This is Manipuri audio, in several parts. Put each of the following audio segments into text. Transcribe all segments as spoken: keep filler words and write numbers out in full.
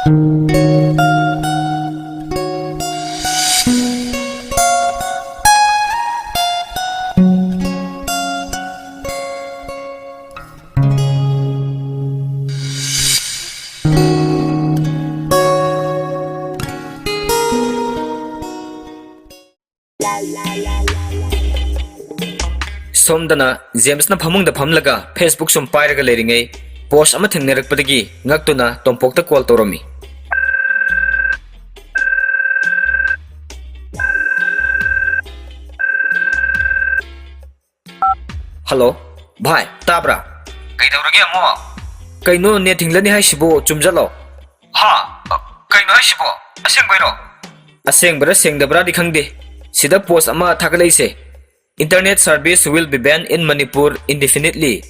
ꯁꯣꯝꯗꯅ ꯖꯦꯝꯁꯅ ꯐꯃꯨꯡꯗ ꯐꯝꯂꯒ Facebook ꯁꯨꯝ ꯄꯥꯏꯔꯒ ꯂꯩꯔꯤꯉꯩ, ꯄꯣꯁ ꯑꯃ ꯊꯦꯡꯅꯔꯛꯄꯗꯒꯤ ꯉꯛꯇꯨꯅ ꯇꯣꯝꯄꯣꯛꯇ ꯀꯣꯜ ꯇꯧꯔꯝꯃꯤ꯫ ꯍꯜꯂꯣ, ꯚꯥꯏ, ꯇꯥꯕ꯭ꯔꯥ? ꯀꯩꯗꯧꯔꯒꯦ ꯑꯃꯨꯛ? ꯀꯩꯅꯣ, ꯅꯦꯠ ꯊꯤꯡꯂꯅꯤ ꯍꯥꯏꯁꯤꯕꯨ ꯆꯨꯝꯖꯠꯂꯣ? ꯍꯥ? ꯀꯩꯅꯣ ꯍꯥꯏꯁꯤꯕꯣ? ꯑꯁꯦꯡꯕꯩꯔꯣ? ꯑꯁꯦꯡꯕꯔꯥ ꯁꯦꯡꯗꯕ꯭ꯔꯥꯗꯤ ꯈꯪꯗꯦ꯫ ꯁꯤꯗ ꯄꯣꯁ ꯑꯃ ꯊꯥꯒꯠꯂꯛꯏꯁꯦ, "Internet service will be banned in Manipur indefinitely."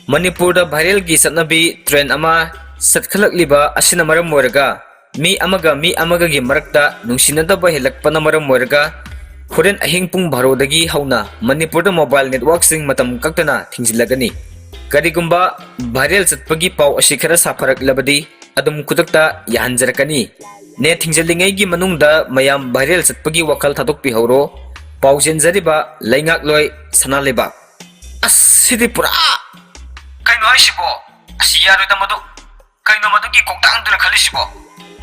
ꯃꯅꯤꯄꯨꯔꯗ ꯚꯥꯏꯔꯦꯜꯒꯤ ꯆꯠꯅꯕꯤ, ꯇ꯭ꯔꯦꯟ ꯑꯃ ꯆꯠꯈꯠꯂꯛꯂꯤꯕ ꯑꯁꯤꯅ ꯃꯔꯝ ꯑꯣꯏꯔꯒ ꯃꯤ ꯑꯃꯒ ꯃꯤ ꯑꯃꯒꯒꯤ ꯃꯔꯛꯇ ꯅꯨꯡꯁꯤꯅꯗꯕ ꯍꯦꯜꯂꯛꯄꯅ ꯃꯔꯝ ꯑꯣꯏꯔꯒ ꯍꯣꯔꯦꯟ ꯑꯍꯤꯡ ꯄꯨꯡ ꯚꯥꯔꯣꯗꯒꯤ ꯍꯧꯅ ꯃꯅꯤꯄꯨꯔꯗ ꯃꯣꯕꯥꯏꯜ ꯅꯦꯠꯋꯥꯔꯛꯁꯤꯡ ꯃꯇꯝ ꯀꯛꯇꯅ ꯊꯤꯡꯖꯤꯜꯂꯒꯅꯤ꯫ ꯀꯔꯤꯒꯨꯝꯕ ꯚꯥꯏꯔꯦꯜ ꯆꯠꯄꯒꯤ ꯄꯥꯎ ꯑꯁꯤ ꯈꯔ ꯁꯥꯐꯔꯛꯂꯕꯗꯤ ꯑꯗꯨꯝ ꯈꯨꯗꯛꯇ ꯌꯥꯍꯟꯖꯔꯛꯀꯅꯤ꯫ ꯅꯦꯠ ꯊꯤꯡꯖꯤꯜꯂꯤꯉꯩꯒꯤ ꯃꯅꯨꯡꯗ ꯃꯌꯥꯝ ꯚꯥꯏꯔꯦꯜ ꯆꯠꯄꯒꯤ ꯋꯥꯈꯜ ꯊꯥꯗꯣꯛꯄꯤꯍꯧꯔꯣ꯫ ꯄꯥꯎ ꯆꯦꯟꯖꯔꯤꯕ ꯂꯩꯉꯥꯛꯂꯣꯏ ꯁꯅꯥ ꯂꯩꯕꯥꯛ꯫ ꯑꯁ, ꯁꯤꯗꯤ ꯄꯨꯔꯥ ꯀꯩꯅꯣ ꯍꯥꯏꯁꯤꯕꯣ? ꯑꯁ, ꯌꯥꯔꯣꯏꯗ ꯃꯗꯨ꯫ ꯀꯩꯅꯣ ꯃꯗꯨꯒꯤ ꯀꯣꯛꯇꯥꯡꯗꯨꯅ ꯈꯜꯂꯤꯁꯤꯕꯣ?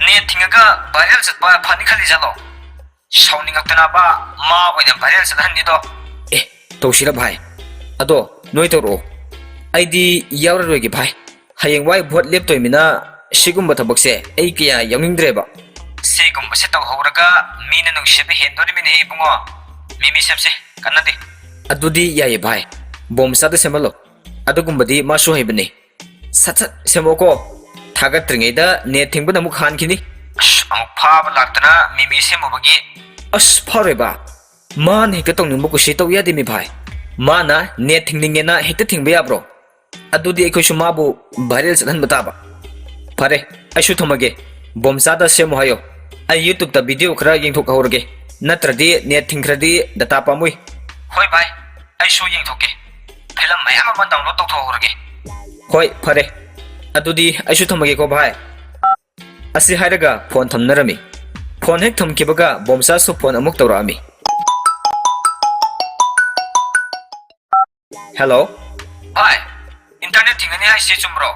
ꯅꯦꯠ ꯊꯤꯡꯉꯒ ꯚꯥꯏꯔꯦꯜ ꯆꯠꯄ ꯐꯅꯤ ꯈꯜꯂꯤꯖꯥꯠꯂꯣ? ꯁꯥꯎꯅꯤꯡꯉꯛꯇꯅꯕ ꯃꯥ ꯑꯣꯏꯅ ꯚꯥꯏꯔꯦꯜ ꯆꯠꯍꯟꯅꯤꯗꯣ꯫ ꯑꯦ, ꯇꯧꯁꯤꯔ ꯚꯥꯏ? ꯑꯗꯣ ꯅꯣꯏ ꯇꯧꯔꯛꯑꯣ, ꯑꯩꯗꯤ ꯌꯥꯎꯔꯔꯣꯏꯒꯦ ꯚꯥꯏ꯫ ꯍꯌꯦꯡꯋꯥꯏ ꯚꯣꯠ ꯂꯦꯞꯇꯣꯏꯃꯤꯅ ꯁꯤꯒꯨꯝꯕ ꯊꯕꯛꯁꯦ ꯑꯩ ꯀꯌꯥ ꯌꯥꯎꯅꯤꯡꯗ꯭ꯔꯦꯕ꯫ ꯁꯤꯒꯨꯝꯕꯁꯦ ꯇꯧꯍꯧꯔꯒ ꯃꯤꯅ ꯅꯨꯡꯁꯤꯕ ꯍꯦꯟꯗꯣꯔꯤꯃꯤꯅꯦ ꯏꯕꯨꯡꯉꯣ꯫ ꯃꯤꯃꯤ ꯁꯦꯝꯁꯦ, ꯀꯟꯅꯗꯦ꯫ ꯑꯗꯨꯗꯤ ꯌꯥꯏꯌꯦ ꯚꯥꯏ, ꯕꯣꯝꯆꯥꯗ ꯁꯦꯝꯍꯜꯂꯣ꯫ ꯑꯗꯨꯒꯨꯝꯕꯗꯤ ꯃꯥꯁꯨ ꯍꯩꯕꯅꯦ꯫ ꯁꯠ ꯁꯠ ꯁꯦꯝꯃꯛꯑꯣꯀꯣ꯫ ꯊꯥꯒꯠꯇ꯭ꯔꯤꯉꯩꯗ ꯅꯦꯠ ꯊꯤꯡꯕꯅ ꯑꯃꯨꯛ ꯍꯥꯟꯈꯤꯅꯤ꯫ ꯑꯁ, ꯑꯃꯨꯛ ꯐꯥꯕ ꯂꯥꯛꯇꯅ ꯃꯤꯃꯤ ꯁꯦꯝꯃꯨꯕꯒꯤ꯫ ꯑꯁ, ꯐꯥꯔꯣꯏꯕ꯫ ꯃꯥꯅ ꯍꯦꯛꯇ ꯇꯧꯅꯤꯡꯕ ꯀꯨꯁꯤ ꯇꯧ ꯌꯥꯗꯦ ꯃꯤ ꯚꯥꯏ꯫ ꯃꯥꯅ ꯅꯦꯠ ꯊꯤꯡꯅꯤꯡꯉꯦꯅ ꯍꯦꯛꯇ ꯊꯤꯡꯕ ꯌꯥꯕ꯭ꯔꯣ? ꯑꯗꯨꯗꯤ ꯑꯩꯈꯣꯏꯁꯨ ꯃꯥꯕꯨ ꯚꯥꯏꯔꯦꯜ ꯆꯠꯍꯟꯕ ꯇꯥꯕ꯫ ꯐꯔꯦ, ꯑꯩꯁꯨ ꯊꯝꯃꯒꯦ꯫ ꯕꯣꯝꯆꯥꯗ ꯁꯦꯝꯃꯨ ꯍꯥꯏꯌꯣ꯫ ꯑꯩ YouTubeꯇ ꯚꯤꯗꯤꯑꯣ ꯈꯔ ꯌꯦꯡꯊꯣꯛꯍꯧꯔꯒꯦ꯫ ꯅꯠꯇ꯭ꯔꯗꯤ ꯅꯦꯠ ꯊꯤꯡꯈ꯭ꯔꯗꯤ ꯗꯇꯥ ꯄꯥꯝꯃꯨꯏ꯫ ꯍꯣꯏ ꯚꯥꯏ, ꯑꯩꯁꯨ ꯌꯦꯡꯊꯣꯛꯀꯦ꯫ ꯐꯤꯂꯝ ꯃꯌꯥꯝ ꯑꯃ ꯗꯥꯎꯟꯂꯣꯗ ꯇꯧꯊꯣꯛꯍꯧꯔꯒꯦ꯫ ꯍꯣꯏ, ꯐꯔꯦ꯫ ꯑꯗꯨꯗꯤ ꯑꯩꯁꯨ ꯊꯝꯃꯒꯦꯀꯣ ꯚꯥꯏ꯫ ꯑꯁꯤ ꯍꯥꯏꯔꯒ ꯐꯣꯟ ꯊꯝꯅꯔꯝꯃꯤ꯫ ꯐꯣꯟ ꯍꯦꯛ ꯊꯝꯈꯤꯕꯒ ꯕꯣꯝꯆꯥꯁꯨ ꯐꯣꯟ ꯑꯃꯨꯛ ꯇꯧꯔꯛꯑꯝꯃꯤ꯫ ꯍꯦꯜꯂꯣ꯫ ꯚꯥꯏ, ꯏꯟꯇꯔꯅꯦꯠ ꯊꯤꯡꯒꯅꯤ ꯍꯥꯏꯁꯤ ꯆꯨꯝꯕ꯭ꯔꯣ?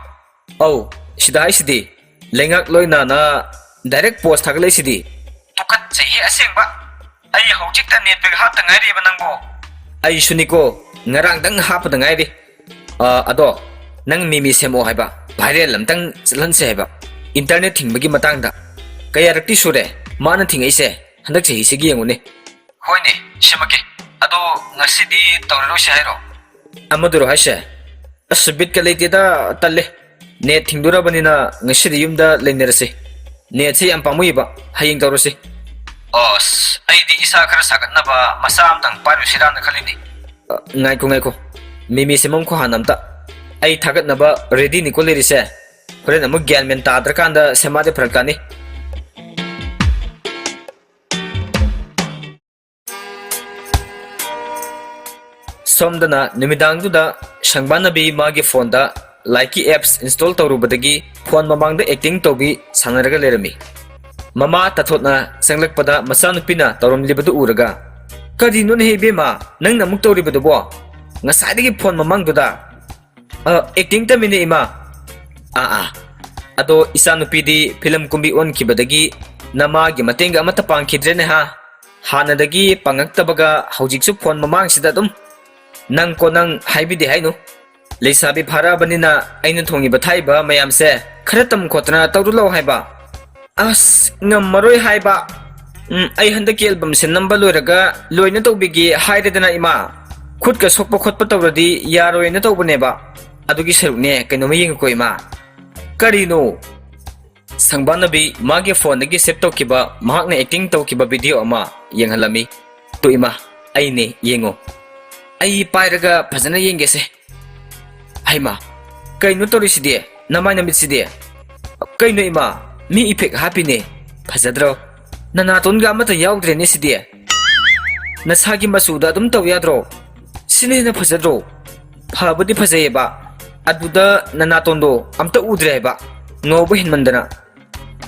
ꯑꯧ, ꯁꯤꯗ ꯍꯥꯏꯁꯤꯗꯤ꯫ ꯂꯩꯉꯥꯛ ꯂꯣꯏꯅꯅ ꯗꯥꯏꯔꯦꯛ ꯄꯣꯁ ꯊꯥꯒꯠꯂꯛꯏꯁꯤꯗꯤ꯫ ꯇꯨꯀꯠꯆꯩꯍꯦ ꯑꯁꯦꯡꯕ꯫ ꯑꯩ ꯍꯧꯖꯤꯛꯇ ꯅꯦꯠ ꯄꯦꯛ ꯍꯥꯞꯇ ꯉꯥꯏꯔꯤꯕ ꯅꯪꯕꯣ꯫ ꯑꯩꯁꯨꯅꯤꯀꯣ, ꯉꯔꯥꯡꯗꯪ ꯍꯥꯞꯄꯗ ꯉꯥꯏꯔꯤ꯫ ꯑ, ꯑꯗꯣ, ꯅꯪ ꯃꯤꯃꯤ ꯁꯦꯝꯃꯛꯑꯣ ꯍꯥꯏꯕ, ꯚꯥꯏꯔꯦꯜ ꯑꯝꯇꯪ ꯆꯠꯍꯟꯁꯦ ꯍꯥꯏꯕ꯫ ꯏꯟꯇꯔꯅꯦꯠ ꯊꯤꯡꯕꯒꯤ ꯃꯇꯥꯡꯗ꯫ ꯀꯌꯥꯔꯛꯇꯤ ꯁꯨꯔꯦ ꯃꯥꯅ ꯊꯤꯡꯉꯛꯏꯁꯦ, ꯍꯟꯗꯛ ꯆꯍꯤꯁꯤꯒꯤ ꯌꯦꯡꯉꯨꯅꯦ꯫ ꯍꯣꯏꯅꯦ, ꯁꯦꯝꯃꯛꯀꯦ꯫ ꯑꯗꯣ, ꯉꯁꯤꯗꯤ ꯇꯧꯔꯔꯣꯏꯁꯦ ꯍꯥꯏꯔꯣ? ꯑꯃꯗꯨꯔꯣ ꯍꯥꯏꯁꯦ? ꯑꯁ, ꯕꯤꯠꯀ ꯂꯩꯇꯦꯗ, ꯇꯜꯂꯦ꯫ ꯅꯦꯠ ꯊꯤꯡꯗꯣꯔꯕꯅꯤꯅ ꯉꯁꯤꯗꯤ ꯌꯨꯝꯗ ꯂꯩꯅꯔꯁꯤ꯫ ꯅꯦꯠꯁꯦ ꯌꯥꯝ ꯄꯥꯝꯃꯨꯏꯕ, ꯍꯌꯦꯡ ꯇꯧꯔꯁꯤ꯫ ꯑꯁ, ꯑꯩꯗꯤ ꯏꯁꯥ ꯈꯔ ꯁꯥꯒꯠꯅꯕ ꯃꯆꯥ ꯑꯝꯇꯪ ꯄꯥꯏꯔꯨꯁꯤꯔꯥꯅ ꯈꯜꯂꯤꯅꯤ꯫ ꯑ, ꯉꯥꯏꯈꯣ, ꯉꯥꯏꯈꯣ꯫ ꯃꯤꯃꯤ ꯁꯦꯝꯐꯝ ꯈꯣ ꯍꯥꯟꯅ ꯑꯝꯇ꯫ ꯑꯩ ꯊꯥꯒꯠꯅꯕ ꯔꯦꯗꯤꯅꯤꯀꯣ ꯂꯩꯔꯤꯁꯦ꯫ ꯍꯣꯔꯦꯟ ꯑꯃꯨꯛ ꯒ꯭ꯌꯥꯟ ꯃꯦꯟ ꯇꯥꯗ꯭ꯔꯀꯥꯟꯗ ꯁꯦꯝꯃꯛꯑꯗꯤ ꯐꯔꯛ ꯇꯥꯅꯤ꯫ ꯁꯣꯝꯗꯅ ꯅꯨꯃꯤꯗꯥꯡꯗꯨꯗ ꯁꯪꯕꯥꯅꯕꯤ ꯃꯥꯒꯤ ꯐꯣꯟꯗ ꯂꯥꯏꯛꯀꯤ ꯑꯦꯞꯁ ꯏꯟꯁꯇꯣꯜ ꯇꯧꯔꯨꯕꯗꯒꯤ ꯐꯣꯟ ꯃꯃꯥꯡꯗ ꯑꯦꯛꯇꯤꯡ ꯇꯧꯕꯤ ꯁꯥꯟꯅꯔꯒ ꯂꯩꯔꯝꯃꯤ꯫ ꯃꯃꯥ ꯇꯥꯊꯣꯠꯅ ꯆꯪꯂꯛꯄꯗ ꯃꯆꯥꯅꯨꯄꯤꯅ ꯇꯧꯔꯝꯂꯤꯕꯗꯨ ꯎꯔꯒ, "ꯀꯔꯤꯅꯣꯅꯦꯍꯦ ꯏꯕꯦꯝꯃ, ꯅꯪꯅ ꯑꯃꯨꯛ ꯇꯧꯔꯤꯕꯗꯨꯕꯣ? ꯉꯁꯥꯏꯗꯒꯤ ꯐꯣꯟ ꯃꯃꯥꯡꯗꯨꯗ?" "ꯑ, ꯑꯦꯛꯇꯤꯡ ꯇꯝꯃꯤꯅꯦ ꯏꯃꯥ꯫" "ꯑꯥ, ꯑꯥ꯫ ꯑꯗꯣ ꯏꯆꯥꯅꯨꯄꯤꯗꯤ ꯐꯤꯂꯝ ꯀꯨꯝꯕꯤ ꯑꯣꯟꯈꯤꯕꯗꯒꯤ ꯅꯃꯥꯒꯤ ꯃꯇꯦꯡꯒ ꯑꯃꯠꯇ ꯄꯥꯡꯈꯤꯗ꯭ꯔꯦꯅꯦ ꯍꯥ? ꯍꯥꯟꯅꯗꯒꯤ ꯄꯥꯡꯉꯛꯇꯕꯒ ꯍꯧꯖꯤꯛꯁꯨ ꯐꯣꯟ ꯃꯃꯥꯡꯁꯤꯗ ꯑꯗꯨꯝ꯫ ꯅꯪ ꯀꯣ ꯅꯪ ꯍꯥꯏꯕꯤꯗꯦ ꯍꯥꯏꯅꯨ꯫ ꯂꯩꯁꯥꯕꯤ ꯐꯥꯔꯛꯑꯕꯅꯤꯅ ꯑꯩꯅ ꯊꯣꯡꯉꯤꯕ ꯊꯥꯛꯏꯕ ꯃꯌꯥꯝꯁꯦ ꯈꯔ ꯇꯝ ꯈꯣꯠꯇꯅ ꯇꯧꯔꯨ ꯂꯥꯎ ꯍꯥꯏꯕ꯫" "ꯑꯁ, ꯉꯝꯃꯔꯣꯏ ꯍꯥꯏꯕ꯫ ꯎꯝ, ꯑꯩ ꯍꯟꯗꯛꯀꯤ ꯑꯦꯜꯕꯝꯁꯦ ꯅꯝꯕ ꯂꯣꯏꯔꯒ ꯂꯣꯏꯅ ꯇꯧꯕꯤꯒꯦ ꯍꯥꯏꯔꯦꯗꯅ ꯏꯃꯥ꯫ ꯈꯨꯠꯀ ꯁꯣꯛꯄ ꯈꯣꯠꯄ ꯇꯧꯔꯗꯤ ꯌꯥꯔꯣꯏꯅ ꯇꯧꯕꯅꯦꯕ꯫ ꯑꯗꯨꯒꯤ ꯁꯔꯨꯛꯅꯦ ꯀꯩꯅꯣꯝꯃ ꯌꯦꯡꯉꯨꯀꯣ ꯏꯃꯥ꯫" "ꯀꯔꯤꯅꯣ?" ꯁꯪꯕꯥꯅꯕꯤ ꯃꯥꯒꯤ ꯐꯣꯟꯗꯒꯤ ꯁꯦꯞ ꯇꯧꯈꯤꯕ ꯃꯍꯥꯛꯅ ꯑꯦꯛꯇꯤꯡ ꯇꯧꯈꯤꯕ ꯚꯤꯗꯤꯑꯣ ꯑꯃ ꯌꯦꯡꯍꯜꯂꯝꯃꯤ꯫ "ꯇꯨ ꯏꯃꯥ, ꯑꯩꯅꯦ, ꯌꯦꯡꯉꯣ꯫ ꯑꯩ ꯄꯥꯏꯔꯒ ꯐꯖꯅ ꯌꯦꯡꯒꯦꯁꯦ꯫" "ꯍꯩꯃꯥ, ꯀꯩꯅꯣ ꯇꯧꯔꯤꯁꯤꯗꯤ? ꯅꯃꯥꯏ ꯅꯃꯤꯠꯁꯤꯗꯤ? ꯀꯩꯅꯣ ꯏꯃꯥ, ꯃꯤ ꯏꯐꯦꯛ ꯍꯥꯞꯄꯤꯅꯦ꯫ ꯐꯖꯗ꯭ꯔꯣ? ꯅꯅꯥꯇꯣꯟꯒ ꯑꯃꯠꯇ ꯌꯥꯎꯗ꯭ꯔꯦꯅꯦ ꯁꯤꯗꯤ꯫ ꯅꯁꯥꯒꯤ ꯃꯆꯨꯗ ꯑꯗꯨꯝ ꯇꯧ ꯌꯥꯗ꯭ꯔꯣ? ꯁꯤꯅ ꯍꯦꯟꯅ ꯐꯖꯗ꯭ꯔꯣ? ꯐꯕꯨꯗꯤ ꯐꯖꯩꯌꯦꯕ, ꯑꯗꯨꯗ ꯅꯅꯥꯇꯣꯟꯗꯣ ꯑꯝꯇ ꯎꯗ꯭ꯔꯦ ꯍꯥꯏꯕ, ꯉꯧꯕ ꯍꯦꯟꯃꯟꯗꯅ꯫"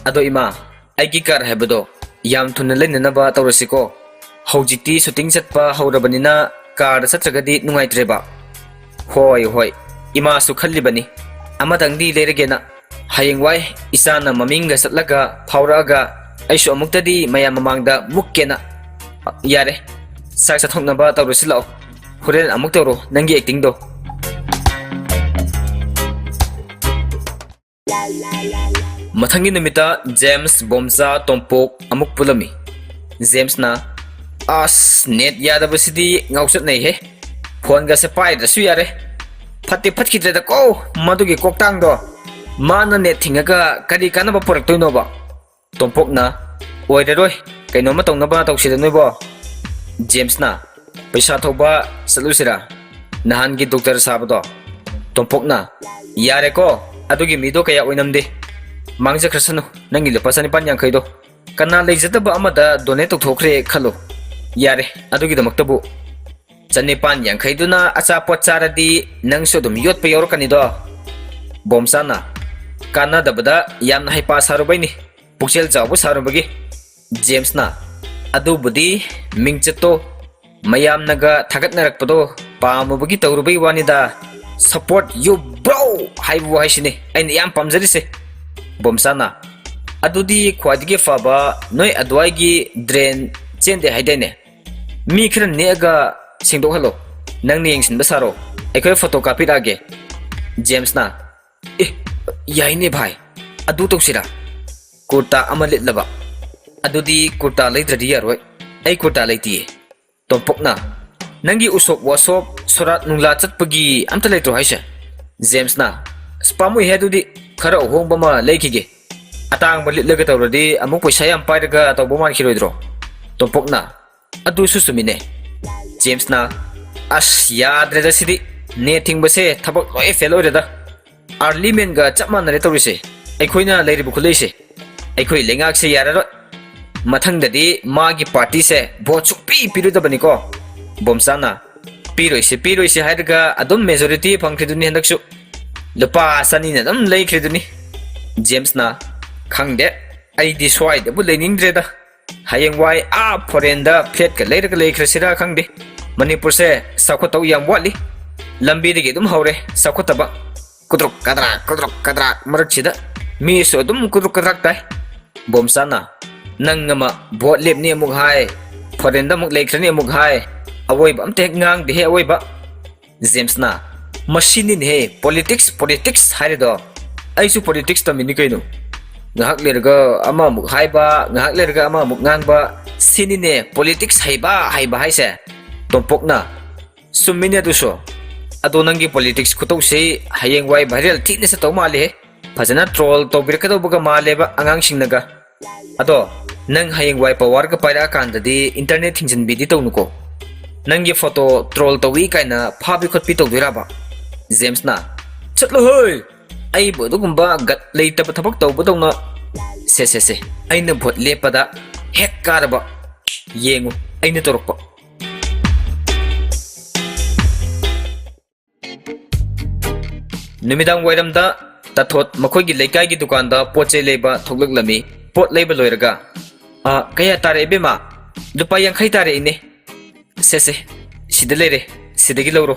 ꯑꯗꯣ ꯏꯃꯥ, ꯑꯩꯒꯤ ꯀꯥꯔ ꯍꯥꯏꯕꯗꯣ ꯌꯥꯝ ꯊꯨꯅ ꯂꯩꯅꯅꯕ ꯇꯧꯔꯁꯤꯀꯣ꯫ ꯍꯧꯖꯤꯛꯇꯤ ꯁꯨꯇꯤꯡ ꯆꯠꯄ ꯍꯧꯔꯕꯅꯤꯅ ꯀꯥꯔꯗ ꯆꯠꯇ꯭ꯔꯒꯗꯤ ꯅꯨꯡꯉꯥꯏꯇ꯭ꯔꯦꯕ꯫ ꯍꯣꯏ, ꯍꯣꯏ, ꯏꯃꯥꯁꯨ ꯈꯜꯂꯤꯕꯅꯤ ꯑꯃꯇꯪꯗꯤ ꯂꯩꯔꯒꯦꯅ꯫ ꯍꯌꯦꯡꯋꯥꯏ ꯏꯆꯥꯅ ꯃꯃꯤꯡꯒ ꯆꯠꯂꯒ ꯐꯥꯎꯔꯛꯑꯒ ꯑꯩꯁꯨ ꯑꯃꯨꯛꯇꯗꯤ ꯃꯌꯥꯝ ꯃꯃꯥꯡꯗ ꯃꯨꯛꯀꯦꯅ꯫ ꯌꯥꯔꯦ, ꯆꯥꯛ ꯆꯥꯊꯣꯛꯅꯕ ꯇꯧꯔꯁꯤ ꯂꯥꯛꯑꯣ꯫ ꯍꯣꯔꯦꯟ ꯑꯃꯨꯛ ꯇꯧꯔꯣ ꯅꯪꯒꯤ ꯑꯦꯛꯇꯤꯡꯗꯣ꯫ ꯃꯊꯪꯒꯤ ꯅꯨꯃꯤꯠꯇ ꯖꯦꯝꯁ, ꯕꯣꯝꯆꯥ, ꯇꯣꯝꯄꯣꯛ ꯑꯃꯨꯛ ꯄꯨꯜꯂꯝꯃꯤ꯫ ꯖꯦꯝꯁꯅ, "ꯑꯁ, ꯅꯦꯠ ꯌꯥꯗꯕꯁꯤꯗꯤ ꯉꯥꯎꯆꯠꯅꯩꯍꯦ꯫ ꯐꯣꯟꯒꯁꯦ ꯄꯥꯏꯗ꯭ꯔꯁꯨ ꯌꯥꯔꯦ꯫ ꯐꯠꯇꯤ ꯐꯠꯈꯤꯗ꯭ꯔꯦꯗꯀꯣ ꯃꯗꯨꯒꯤ ꯀꯣꯛꯇꯥꯡꯗꯣ꯫ ꯃꯥꯅ ꯅꯦꯠ ꯊꯤꯡꯉꯒ ꯀꯔꯤ ꯀꯥꯟꯅꯕ ꯄꯨꯔꯛꯇꯣꯏꯅꯣꯕ?" ꯇꯣꯝꯄꯣꯛꯅ, "ꯑꯣꯏꯔꯔꯣꯏ, ꯀꯩꯅꯣꯝꯃ ꯇꯧꯅꯕ ꯇꯧꯁꯤꯗ ꯅꯣꯏꯕꯣ꯫" ꯖꯦꯝꯁꯅ, "ꯄꯩꯁꯥ ꯊꯧꯕ ꯆꯠꯂꯨꯁꯤꯔꯥ? ꯅꯍꯥꯟꯒꯤ ꯗꯣꯛꯇꯔ ꯁꯥꯕꯗꯣ?" ꯇꯣꯝꯄꯣꯛꯅ, "ꯌꯥꯔꯦꯀꯣ, ꯑꯗꯨꯒꯤ ꯃꯤꯗꯣ ꯀꯌꯥ ꯑꯣꯏꯅꯝꯗꯦ꯫ ꯃꯥꯡꯖꯈ꯭ꯔꯁꯅꯨ ꯅꯪꯒꯤ ꯂꯨꯄꯥ ꯆꯅꯤꯄꯥꯟ ꯌꯥꯡꯈꯩꯗꯣ꯫ ꯀꯅꯥ ꯂꯩꯖꯗꯕ ꯑꯃꯗ ꯗꯣꯅꯦꯠ ꯇꯧꯊꯣꯛꯈ꯭ꯔꯦ ꯈꯜꯂꯣ꯫ ꯌꯥꯔꯦ, ꯑꯗꯨꯒꯤꯗꯃꯛꯇꯕꯨ ꯆꯅꯤꯄꯥꯟ ꯌꯥꯡꯈꯩꯗꯨꯅ ꯑꯆꯥꯄꯣꯠ ꯆꯥꯔꯗꯤ ꯅꯪꯁꯨ ꯑꯗꯨꯝ ꯌꯣꯠꯄ ꯌꯥꯎꯔꯛꯀꯅꯤꯗꯣ꯫" ꯕꯣꯝꯆꯥꯅ, "ꯀꯥꯟꯅꯗꯕꯗ ꯌꯥꯝꯅ ꯍꯩꯄꯥ ꯁꯥꯔꯨꯕꯩꯅꯤ, ꯄꯨꯛꯆꯦꯜ ꯆꯥꯎꯕ ꯁꯥꯔꯨꯕꯒꯤ꯫" ꯖꯦꯝꯁꯅ, "ꯑꯗꯨꯕꯨꯗꯤ ꯃꯤꯡꯆꯠꯇꯣ, ꯃꯌꯥꯝꯅꯒ ꯊꯥꯒꯠꯅꯔꯛꯄꯗꯣ ꯄꯥꯝꯃꯨꯕꯒꯤ ꯇꯧꯔꯨꯕꯩ ꯋꯥꯅꯤꯗ꯫ Support you bro ꯍꯥꯏꯕ ꯋꯥꯍꯩꯁꯤꯅꯤ ꯑꯩꯅ ꯌꯥꯝ ꯄꯥꯝꯖꯔꯤꯁꯦ꯫" ꯕꯣꯝꯆꯥꯅ, "ꯑꯗꯨꯗꯤ ꯈ꯭ꯋꯥꯏꯗꯒꯤ ꯐꯕ ꯅꯣꯏ ꯑꯗꯨꯋꯥꯏꯒꯤ ꯗ꯭ꯔꯦꯟ ꯆꯦꯟꯗꯦ ꯍꯥꯏꯗꯥꯏꯅꯦ? ꯃꯤ ꯈꯔ ꯅꯦꯛꯑꯒ ꯁꯦꯡꯗꯣꯛꯍꯜꯂꯣ꯫ ꯅꯪꯅ ꯌꯦꯡꯁꯤꯟꯕ ꯁꯥꯔꯣ, ꯑꯩꯈꯣꯏ ꯐꯣꯇꯣ ꯀꯥꯞꯄꯤꯔꯛꯑꯒꯦ꯫" ꯖꯦꯝꯁꯅ, "ꯑꯦ, ꯌꯥꯏꯅꯦ ꯚꯥꯏ, ꯑꯗꯨ ꯇꯧꯁꯤꯔꯥ? ꯀꯨꯔꯇꯥ ꯑꯃ ꯂꯤꯠꯂꯕ꯫ ꯑꯗꯨꯗꯤ ꯀꯨꯔꯇꯥ ꯂꯩꯗ꯭ꯔꯗꯤ ꯌꯥꯔꯣꯏ, ꯑꯩ ꯀꯨꯔꯇꯥ ꯂꯩꯇꯤꯌꯦ꯫" ꯇꯣꯝꯄꯣꯛꯅ, "ꯅꯪꯒꯤ ꯎꯁꯣꯞ ꯋꯥꯁꯣꯞ ꯁꯣꯔꯥꯠ ꯅꯨꯡꯂꯥ ꯆꯠꯄꯒꯤ ꯑꯝꯇ ꯂꯩꯇ꯭ꯔꯣ ꯍꯥꯏꯁꯦ?" ꯖꯦꯝꯁꯅ, "ꯑꯁ, ꯄꯥꯝꯃꯨꯏꯍꯦ, ꯑꯗꯨꯗꯤ ꯈꯔ ꯑꯍꯣꯡꯕ ꯑꯃ ꯂꯩꯈꯤꯒꯦ꯫ ꯑꯇꯥꯡꯕ ꯂꯤꯠꯂꯒ ꯇꯧꯔꯗꯤ ꯑꯃꯨꯛ ꯄꯩꯁꯥ ꯌꯥꯝ ꯄꯥꯏꯔꯒ ꯇꯧꯕ ꯃꯥꯟꯈꯤꯔꯣꯏꯗ꯭ꯔꯣ?" ꯇꯣꯝꯄꯣꯛꯅ, "ꯑꯗꯨꯁꯨ ꯆꯨꯝꯃꯤꯅꯦ꯫" ꯖꯦꯝꯁꯅ, "ꯑꯁ, ꯌꯥꯗ꯭ꯔꯦꯗ ꯁꯤꯗꯤ, ꯅꯦꯠ ꯊꯤꯡꯕꯁꯦ ꯊꯕꯛ ꯂꯣꯏ ꯐꯦꯜ ꯑꯣꯏꯔꯦꯗ꯫ ꯑꯥꯔꯂꯤ ꯃꯦꯟꯒ ꯆꯞ ꯃꯥꯟꯅꯔꯦ ꯇꯧꯔꯤꯁꯦ, ꯑꯩꯈꯣꯏꯅ ꯂꯩꯔꯤꯕ ꯈꯨꯠꯂꯩꯁꯦ꯫ ꯑꯩꯈꯣꯏ ꯂꯩꯉꯥꯛꯁꯦ ꯌꯥꯔꯔꯣꯏ꯫ ꯃꯊꯪꯗꯗꯤ ꯃꯥꯒꯤ ꯄꯥꯔꯇꯤꯁꯦ ꯚꯣꯠ ꯁꯨꯡꯄꯤ ꯄꯤꯔꯣꯏꯗꯕꯅꯤꯀꯣ꯫" ꯕꯣꯝꯆꯥꯅ, "ꯄꯤꯔꯣꯏꯁꯦ, ꯄꯤꯔꯣꯏꯁꯦ ꯍꯥꯏꯔꯒ ꯑꯗꯨꯝ ꯃꯦꯖꯣꯔꯤꯇꯤ ꯐꯪꯈ꯭ꯔꯤꯗꯨꯅꯤ ꯍꯟꯗꯛꯁꯨ꯫ ꯂꯨꯄꯥ ꯆꯅꯤꯅ ꯑꯗꯨꯝ ꯂꯩꯈ꯭ꯔꯤꯗꯨꯅꯤ꯫" ꯖꯦꯝꯁꯅ, ꯈꯪꯗꯦ, ꯑꯩꯗꯤ ꯁ꯭ꯋꯥꯏꯗꯕꯨ ꯂꯩꯅꯤꯡꯗ꯭ꯔꯦꯗ꯫ ꯍꯌꯦꯡꯋꯥꯏ ꯑꯥ foreign ꯗ flat ꯀ ꯂꯩꯔꯒ ꯂꯩꯈ꯭ꯔꯁꯤꯔꯥ ꯈꯪꯗꯦ꯫ ꯃꯅꯤꯄꯨꯔꯁꯦ ꯆꯥꯎꯈꯠꯇꯧ ꯌꯥꯝ ꯋꯥꯠꯂꯤ꯫ ꯂꯝꯕꯤꯗꯒꯤ ꯑꯗꯨꯝ ꯍꯧꯔꯦ ꯆꯥꯎꯈꯠꯇꯕ꯫ ꯀꯨꯗ꯭ꯔꯨꯛ ꯀꯗ꯭ꯔꯥꯛ, ꯀꯨꯗ꯭ꯔꯨꯛ ꯀꯗ꯭ꯔꯥꯛ ꯃꯔꯛꯁꯤꯗ ꯃꯤꯁꯨ ꯑꯗꯨꯝ ꯀꯨꯗ꯭ꯔꯨꯛ ꯀꯗ꯭ꯔꯥꯛ ꯇꯥꯏ꯫ ꯕꯣꯝꯆꯥꯅ, "ꯅꯪ ꯑꯃ vote ꯂꯦꯞꯅꯤ ꯑꯃꯨꯛ ꯍꯥꯏ, foreign ꯗ ꯑꯃꯨꯛ ꯂꯩꯈ꯭ꯔꯅꯤ ꯑꯃꯨꯛ ꯍꯥꯏ, ꯑꯋꯣꯏꯕ ꯑꯝꯇ ꯍꯦꯛ ꯉꯥꯡꯗꯦꯍꯦ ꯑꯋꯣꯏꯕ"꯫ ꯖꯦꯝꯁꯅ, "ꯃꯁꯤꯅꯤꯅꯦꯍꯦ politics, politics ꯍꯥꯏꯔꯤꯗꯣ꯫ ꯑꯩꯁꯨ politics ꯇꯝꯃꯤꯅꯤ ꯀꯩꯅꯣ꯫ ꯉꯥꯏꯍꯥꯛ ꯂꯩꯔꯒ ꯑꯃꯃꯨꯛ ꯍꯥꯏꯕ, ꯉꯥꯏꯍꯥꯛ ꯂꯩꯔꯒ ꯑꯃꯃꯨꯛ ꯉꯥꯡꯕ, ꯁꯤꯅꯤꯅꯦ politics ꯍꯩꯕ, ꯍꯩꯕ ꯍꯥꯏꯁꯦ"꯫ ꯇꯣꯝꯄꯣꯛꯅ, "ꯆꯨꯝꯃꯤꯅꯦ ꯑꯗꯨꯁꯨ꯫ ꯑꯗꯣ ꯅꯪꯒꯤ politics ꯈꯨꯇꯧꯁꯤ ꯍꯌꯦꯡꯋꯥꯏ viral ꯊꯤꯅ ꯆꯠꯇꯧ ꯃꯥꯜꯂꯦꯍꯦ꯫ ꯐꯖꯅ troll ꯇꯧꯕꯤꯔꯛꯀꯗꯧꯕꯒ ꯃꯥꯜꯂꯦꯕ ꯑꯉꯥꯡꯁꯤꯡꯅꯒ꯫ ꯑꯗꯣ ꯅꯪ ꯍꯌꯦꯡꯋꯥꯏ power ꯒ ꯄꯥꯏꯔꯛꯑꯀꯥꯟꯗꯗꯤ internet ꯊꯤꯡꯖꯤꯟꯕꯤꯗꯤ ꯇꯧꯅꯨꯀꯣ꯫ ꯅꯪꯒꯤ photo troll ꯇꯧꯏ ꯀꯥꯏꯅ ꯐꯥꯕꯤ ꯈꯣꯠꯄꯤ ꯇꯧꯗꯣꯏꯔꯕ?" ꯖꯦꯝꯁꯅ, "ꯆꯠꯂꯣꯍꯦ! ꯑꯩꯕꯨ ꯑꯗꯨꯒꯨꯝꯕ gut ꯂꯩꯇꯕ ꯊꯕꯛ ꯇꯧꯕꯗꯧꯅ꯫ ꯁꯦ, ꯁꯦ, ꯁꯦ, ꯑꯩꯅ vote ꯂꯦꯞꯄꯗ ꯍꯦꯛ ꯀꯥꯔꯕ ꯌꯦꯡꯉꯨ, ꯑꯩꯅ ꯇꯧꯔꯛꯄ"꯫ ꯅꯨꯃꯤꯗꯥꯡ ꯋꯥꯏꯔꯝꯗ ꯇꯥꯊꯣꯠ ꯃꯈꯣꯏꯒꯤ ꯂꯩꯀꯥꯏꯒꯤ ꯗꯨꯀꯥꯟꯗ ꯄꯣꯠ ꯆꯩ ꯂꯩꯕ ꯊꯣꯛꯂꯛꯂꯝꯃꯤ꯫ ꯄꯣꯠ ꯂꯩꯕ ꯂꯣꯏꯔꯒ, "ꯑ, ꯀꯌꯥ ꯇꯥꯔꯦ ꯏꯕꯦꯝꯃ?" "ꯂꯨꯄꯥ ꯌꯥꯡꯈꯩ ꯇꯥꯔꯦ ꯏꯅꯦ"꯫ "ꯁꯦ ꯁꯦ, ꯁꯤꯗ ꯂꯩꯔꯦ, ꯁꯤꯗꯒꯤ ꯂꯧꯔꯣ"꯫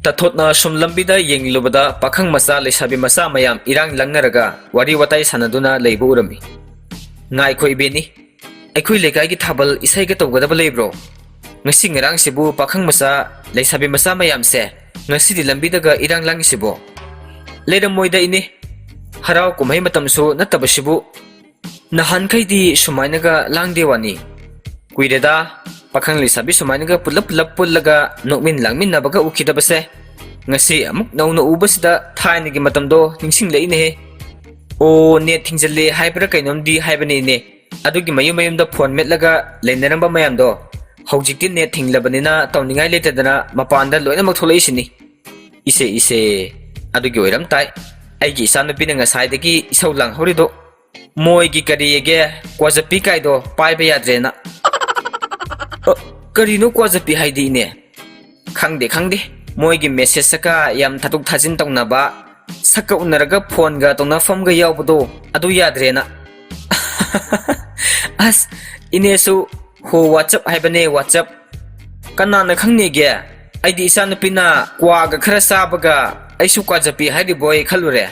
ꯇꯥꯊꯣꯠꯅ ꯁꯨꯝ ꯂꯝꯕꯤꯗ ꯌꯦꯡꯂꯨꯕꯗ ꯄꯥꯈꯪ ꯃꯆꯥ ꯂꯩꯁꯥꯕꯤ ꯃꯆꯥ ꯃꯌꯥꯝ ꯏꯔꯥꯡ ꯂꯪꯅꯔꯒ ꯋꯥꯔꯤ ꯋꯥꯇꯥꯏ ꯁꯥꯟꯅꯗꯨꯅ ꯂꯩꯕ ꯎꯔꯝꯃꯤ꯫ "ꯉꯥꯏꯈꯣ ꯏꯕꯦꯟꯅꯤ, ꯑꯩꯈꯣꯏ ꯂꯩꯀꯥꯏꯒꯤ ꯊꯥꯕꯜ ꯏꯁꯩꯒ ꯇꯧꯒꯗꯕ ꯂꯩꯕ꯭ꯔꯣ? ꯉꯁꯤ ꯉꯔꯥꯡꯁꯤꯕꯨ ꯄꯥꯈꯪ ꯃꯆꯥ, ꯂꯩꯁꯥꯕꯤ ꯃꯆꯥ ꯃꯌꯥꯝꯁꯦ ꯉꯁꯤꯗꯤ ꯂꯝꯕꯤꯗꯒ ꯏꯔꯥꯡ ꯂꯥꯡꯉꯤꯁꯤꯕꯣ?" "ꯂꯩꯔꯝꯃꯣꯏꯗ ꯏꯅꯦ, ꯍꯔꯥꯎ ꯀꯨꯝꯍꯩ ꯃꯇꯝꯁꯨ ꯅꯠꯇꯕꯁꯤꯕꯨ꯫ ꯅꯍꯥꯟꯈꯩꯗꯤ ꯁꯨꯃꯥꯏꯅꯒ ꯂꯥꯡꯗꯦ ꯋꯥꯅꯤ꯫ ꯀꯨꯏꯔꯦꯗ, ꯄꯥꯈꯪ ꯂꯩꯁꯥꯕꯤ ꯁꯨꯃꯥꯏꯅꯒ ꯄꯨꯜꯂꯞ ꯄꯨꯜꯂꯞ ꯄꯨꯜꯂꯒ ꯅꯣꯛꯃꯤꯟ ꯂꯥꯡꯃꯤꯟꯅꯕꯒ ꯎꯈꯤꯗꯕꯁꯦ꯫ ꯉꯁꯤ ꯑꯃꯨꯛ ꯅꯧꯅ ꯎꯕꯁꯤꯗ ꯊꯥꯏꯅꯒꯤ ꯃꯇꯝꯗꯣ ꯅꯤꯡꯁꯤꯡꯂꯛꯏꯅꯦꯍꯦ꯫ ꯑꯣ, net ꯊꯤꯡꯖꯤꯜꯂꯦ ꯍꯥꯏꯕ꯭ꯔꯥ ꯀꯩꯅꯣꯝꯗꯤ ꯍꯥꯏꯕꯅꯤꯅꯦ꯫ ꯑꯗꯨꯒꯤ ꯃꯌꯨꯝ ꯃꯌꯨꯝꯗ phone ꯃꯦꯠꯂꯒ ꯂꯩꯅꯔꯝꯕ ꯃꯌꯥꯝꯗꯣ ꯍꯧꯖꯤꯛꯇꯤ net ꯊꯤꯡꯂꯕꯅꯤꯅ ꯇꯧꯅꯤꯡꯉꯥꯏ ꯂꯩꯇꯗꯅ ꯃꯄꯥꯟꯗ ꯂꯣꯏꯅꯃꯛ ꯊꯣꯛꯂꯛꯏꯁꯤꯅꯤ꯫ ꯏꯁꯦ, ꯏꯁꯦ, ꯑꯗꯨꯒꯤ ꯑꯣꯏꯔꯝ ꯇꯥꯏ꯫ ꯑꯩꯒꯤ ꯏꯆꯥꯅꯨꯄꯤꯅ ꯉꯁꯥꯏꯗꯒꯤ ꯏꯁꯧ ꯂꯥꯡꯍꯧꯔꯤꯗꯣ꯫ ꯃꯣꯏꯒꯤ ꯀꯔꯤꯒꯦ, ꯀ꯭ꯋꯥꯖꯄꯤ ꯀꯥꯏꯗꯣ ꯄꯥꯏꯕ ꯌꯥꯗ꯭ꯔꯦꯅ꯫ ꯑ, ꯀꯔꯤꯅꯣ ꯀ꯭ꯋꯥꯖꯄꯤ ꯍꯥꯏꯗꯤ, ꯏꯅꯦ?" "ꯈꯪꯗꯦ, ꯈꯪꯗꯦ꯫ ꯃꯣꯏꯒꯤ message ꯀ ꯌꯥꯝ ꯊꯥꯗꯣꯛ ꯊꯥꯖꯤꯟ ꯇꯧꯅꯕ, ꯁꯛꯀ ꯎꯅꯔꯒ ꯐꯣꯟꯒ ꯇꯧꯅꯐꯝꯒ ꯌꯥꯎꯕꯗꯣ, ꯑꯗꯨ ꯌꯥꯗ꯭ꯔꯦꯅ꯫ ꯑꯁ, ꯏꯅꯦꯁꯨ ꯍꯣ WhatsApp ꯍꯥꯏꯕꯅꯦ, WhatsApp꯫ ꯀꯅꯥꯅ ꯈꯪꯅꯤꯒꯦ? ꯑꯩꯗꯤ ꯏꯆꯥꯅꯨꯄꯤꯅ ꯀ꯭ꯋꯥꯒ ꯈꯔ ꯆꯥꯕꯒ ꯑꯩꯁꯨ ꯀ꯭ꯋꯥ ꯖꯄꯤ ꯍꯥꯏꯔꯤꯕꯣꯏ ꯈꯜꯂꯨꯔꯦ꯫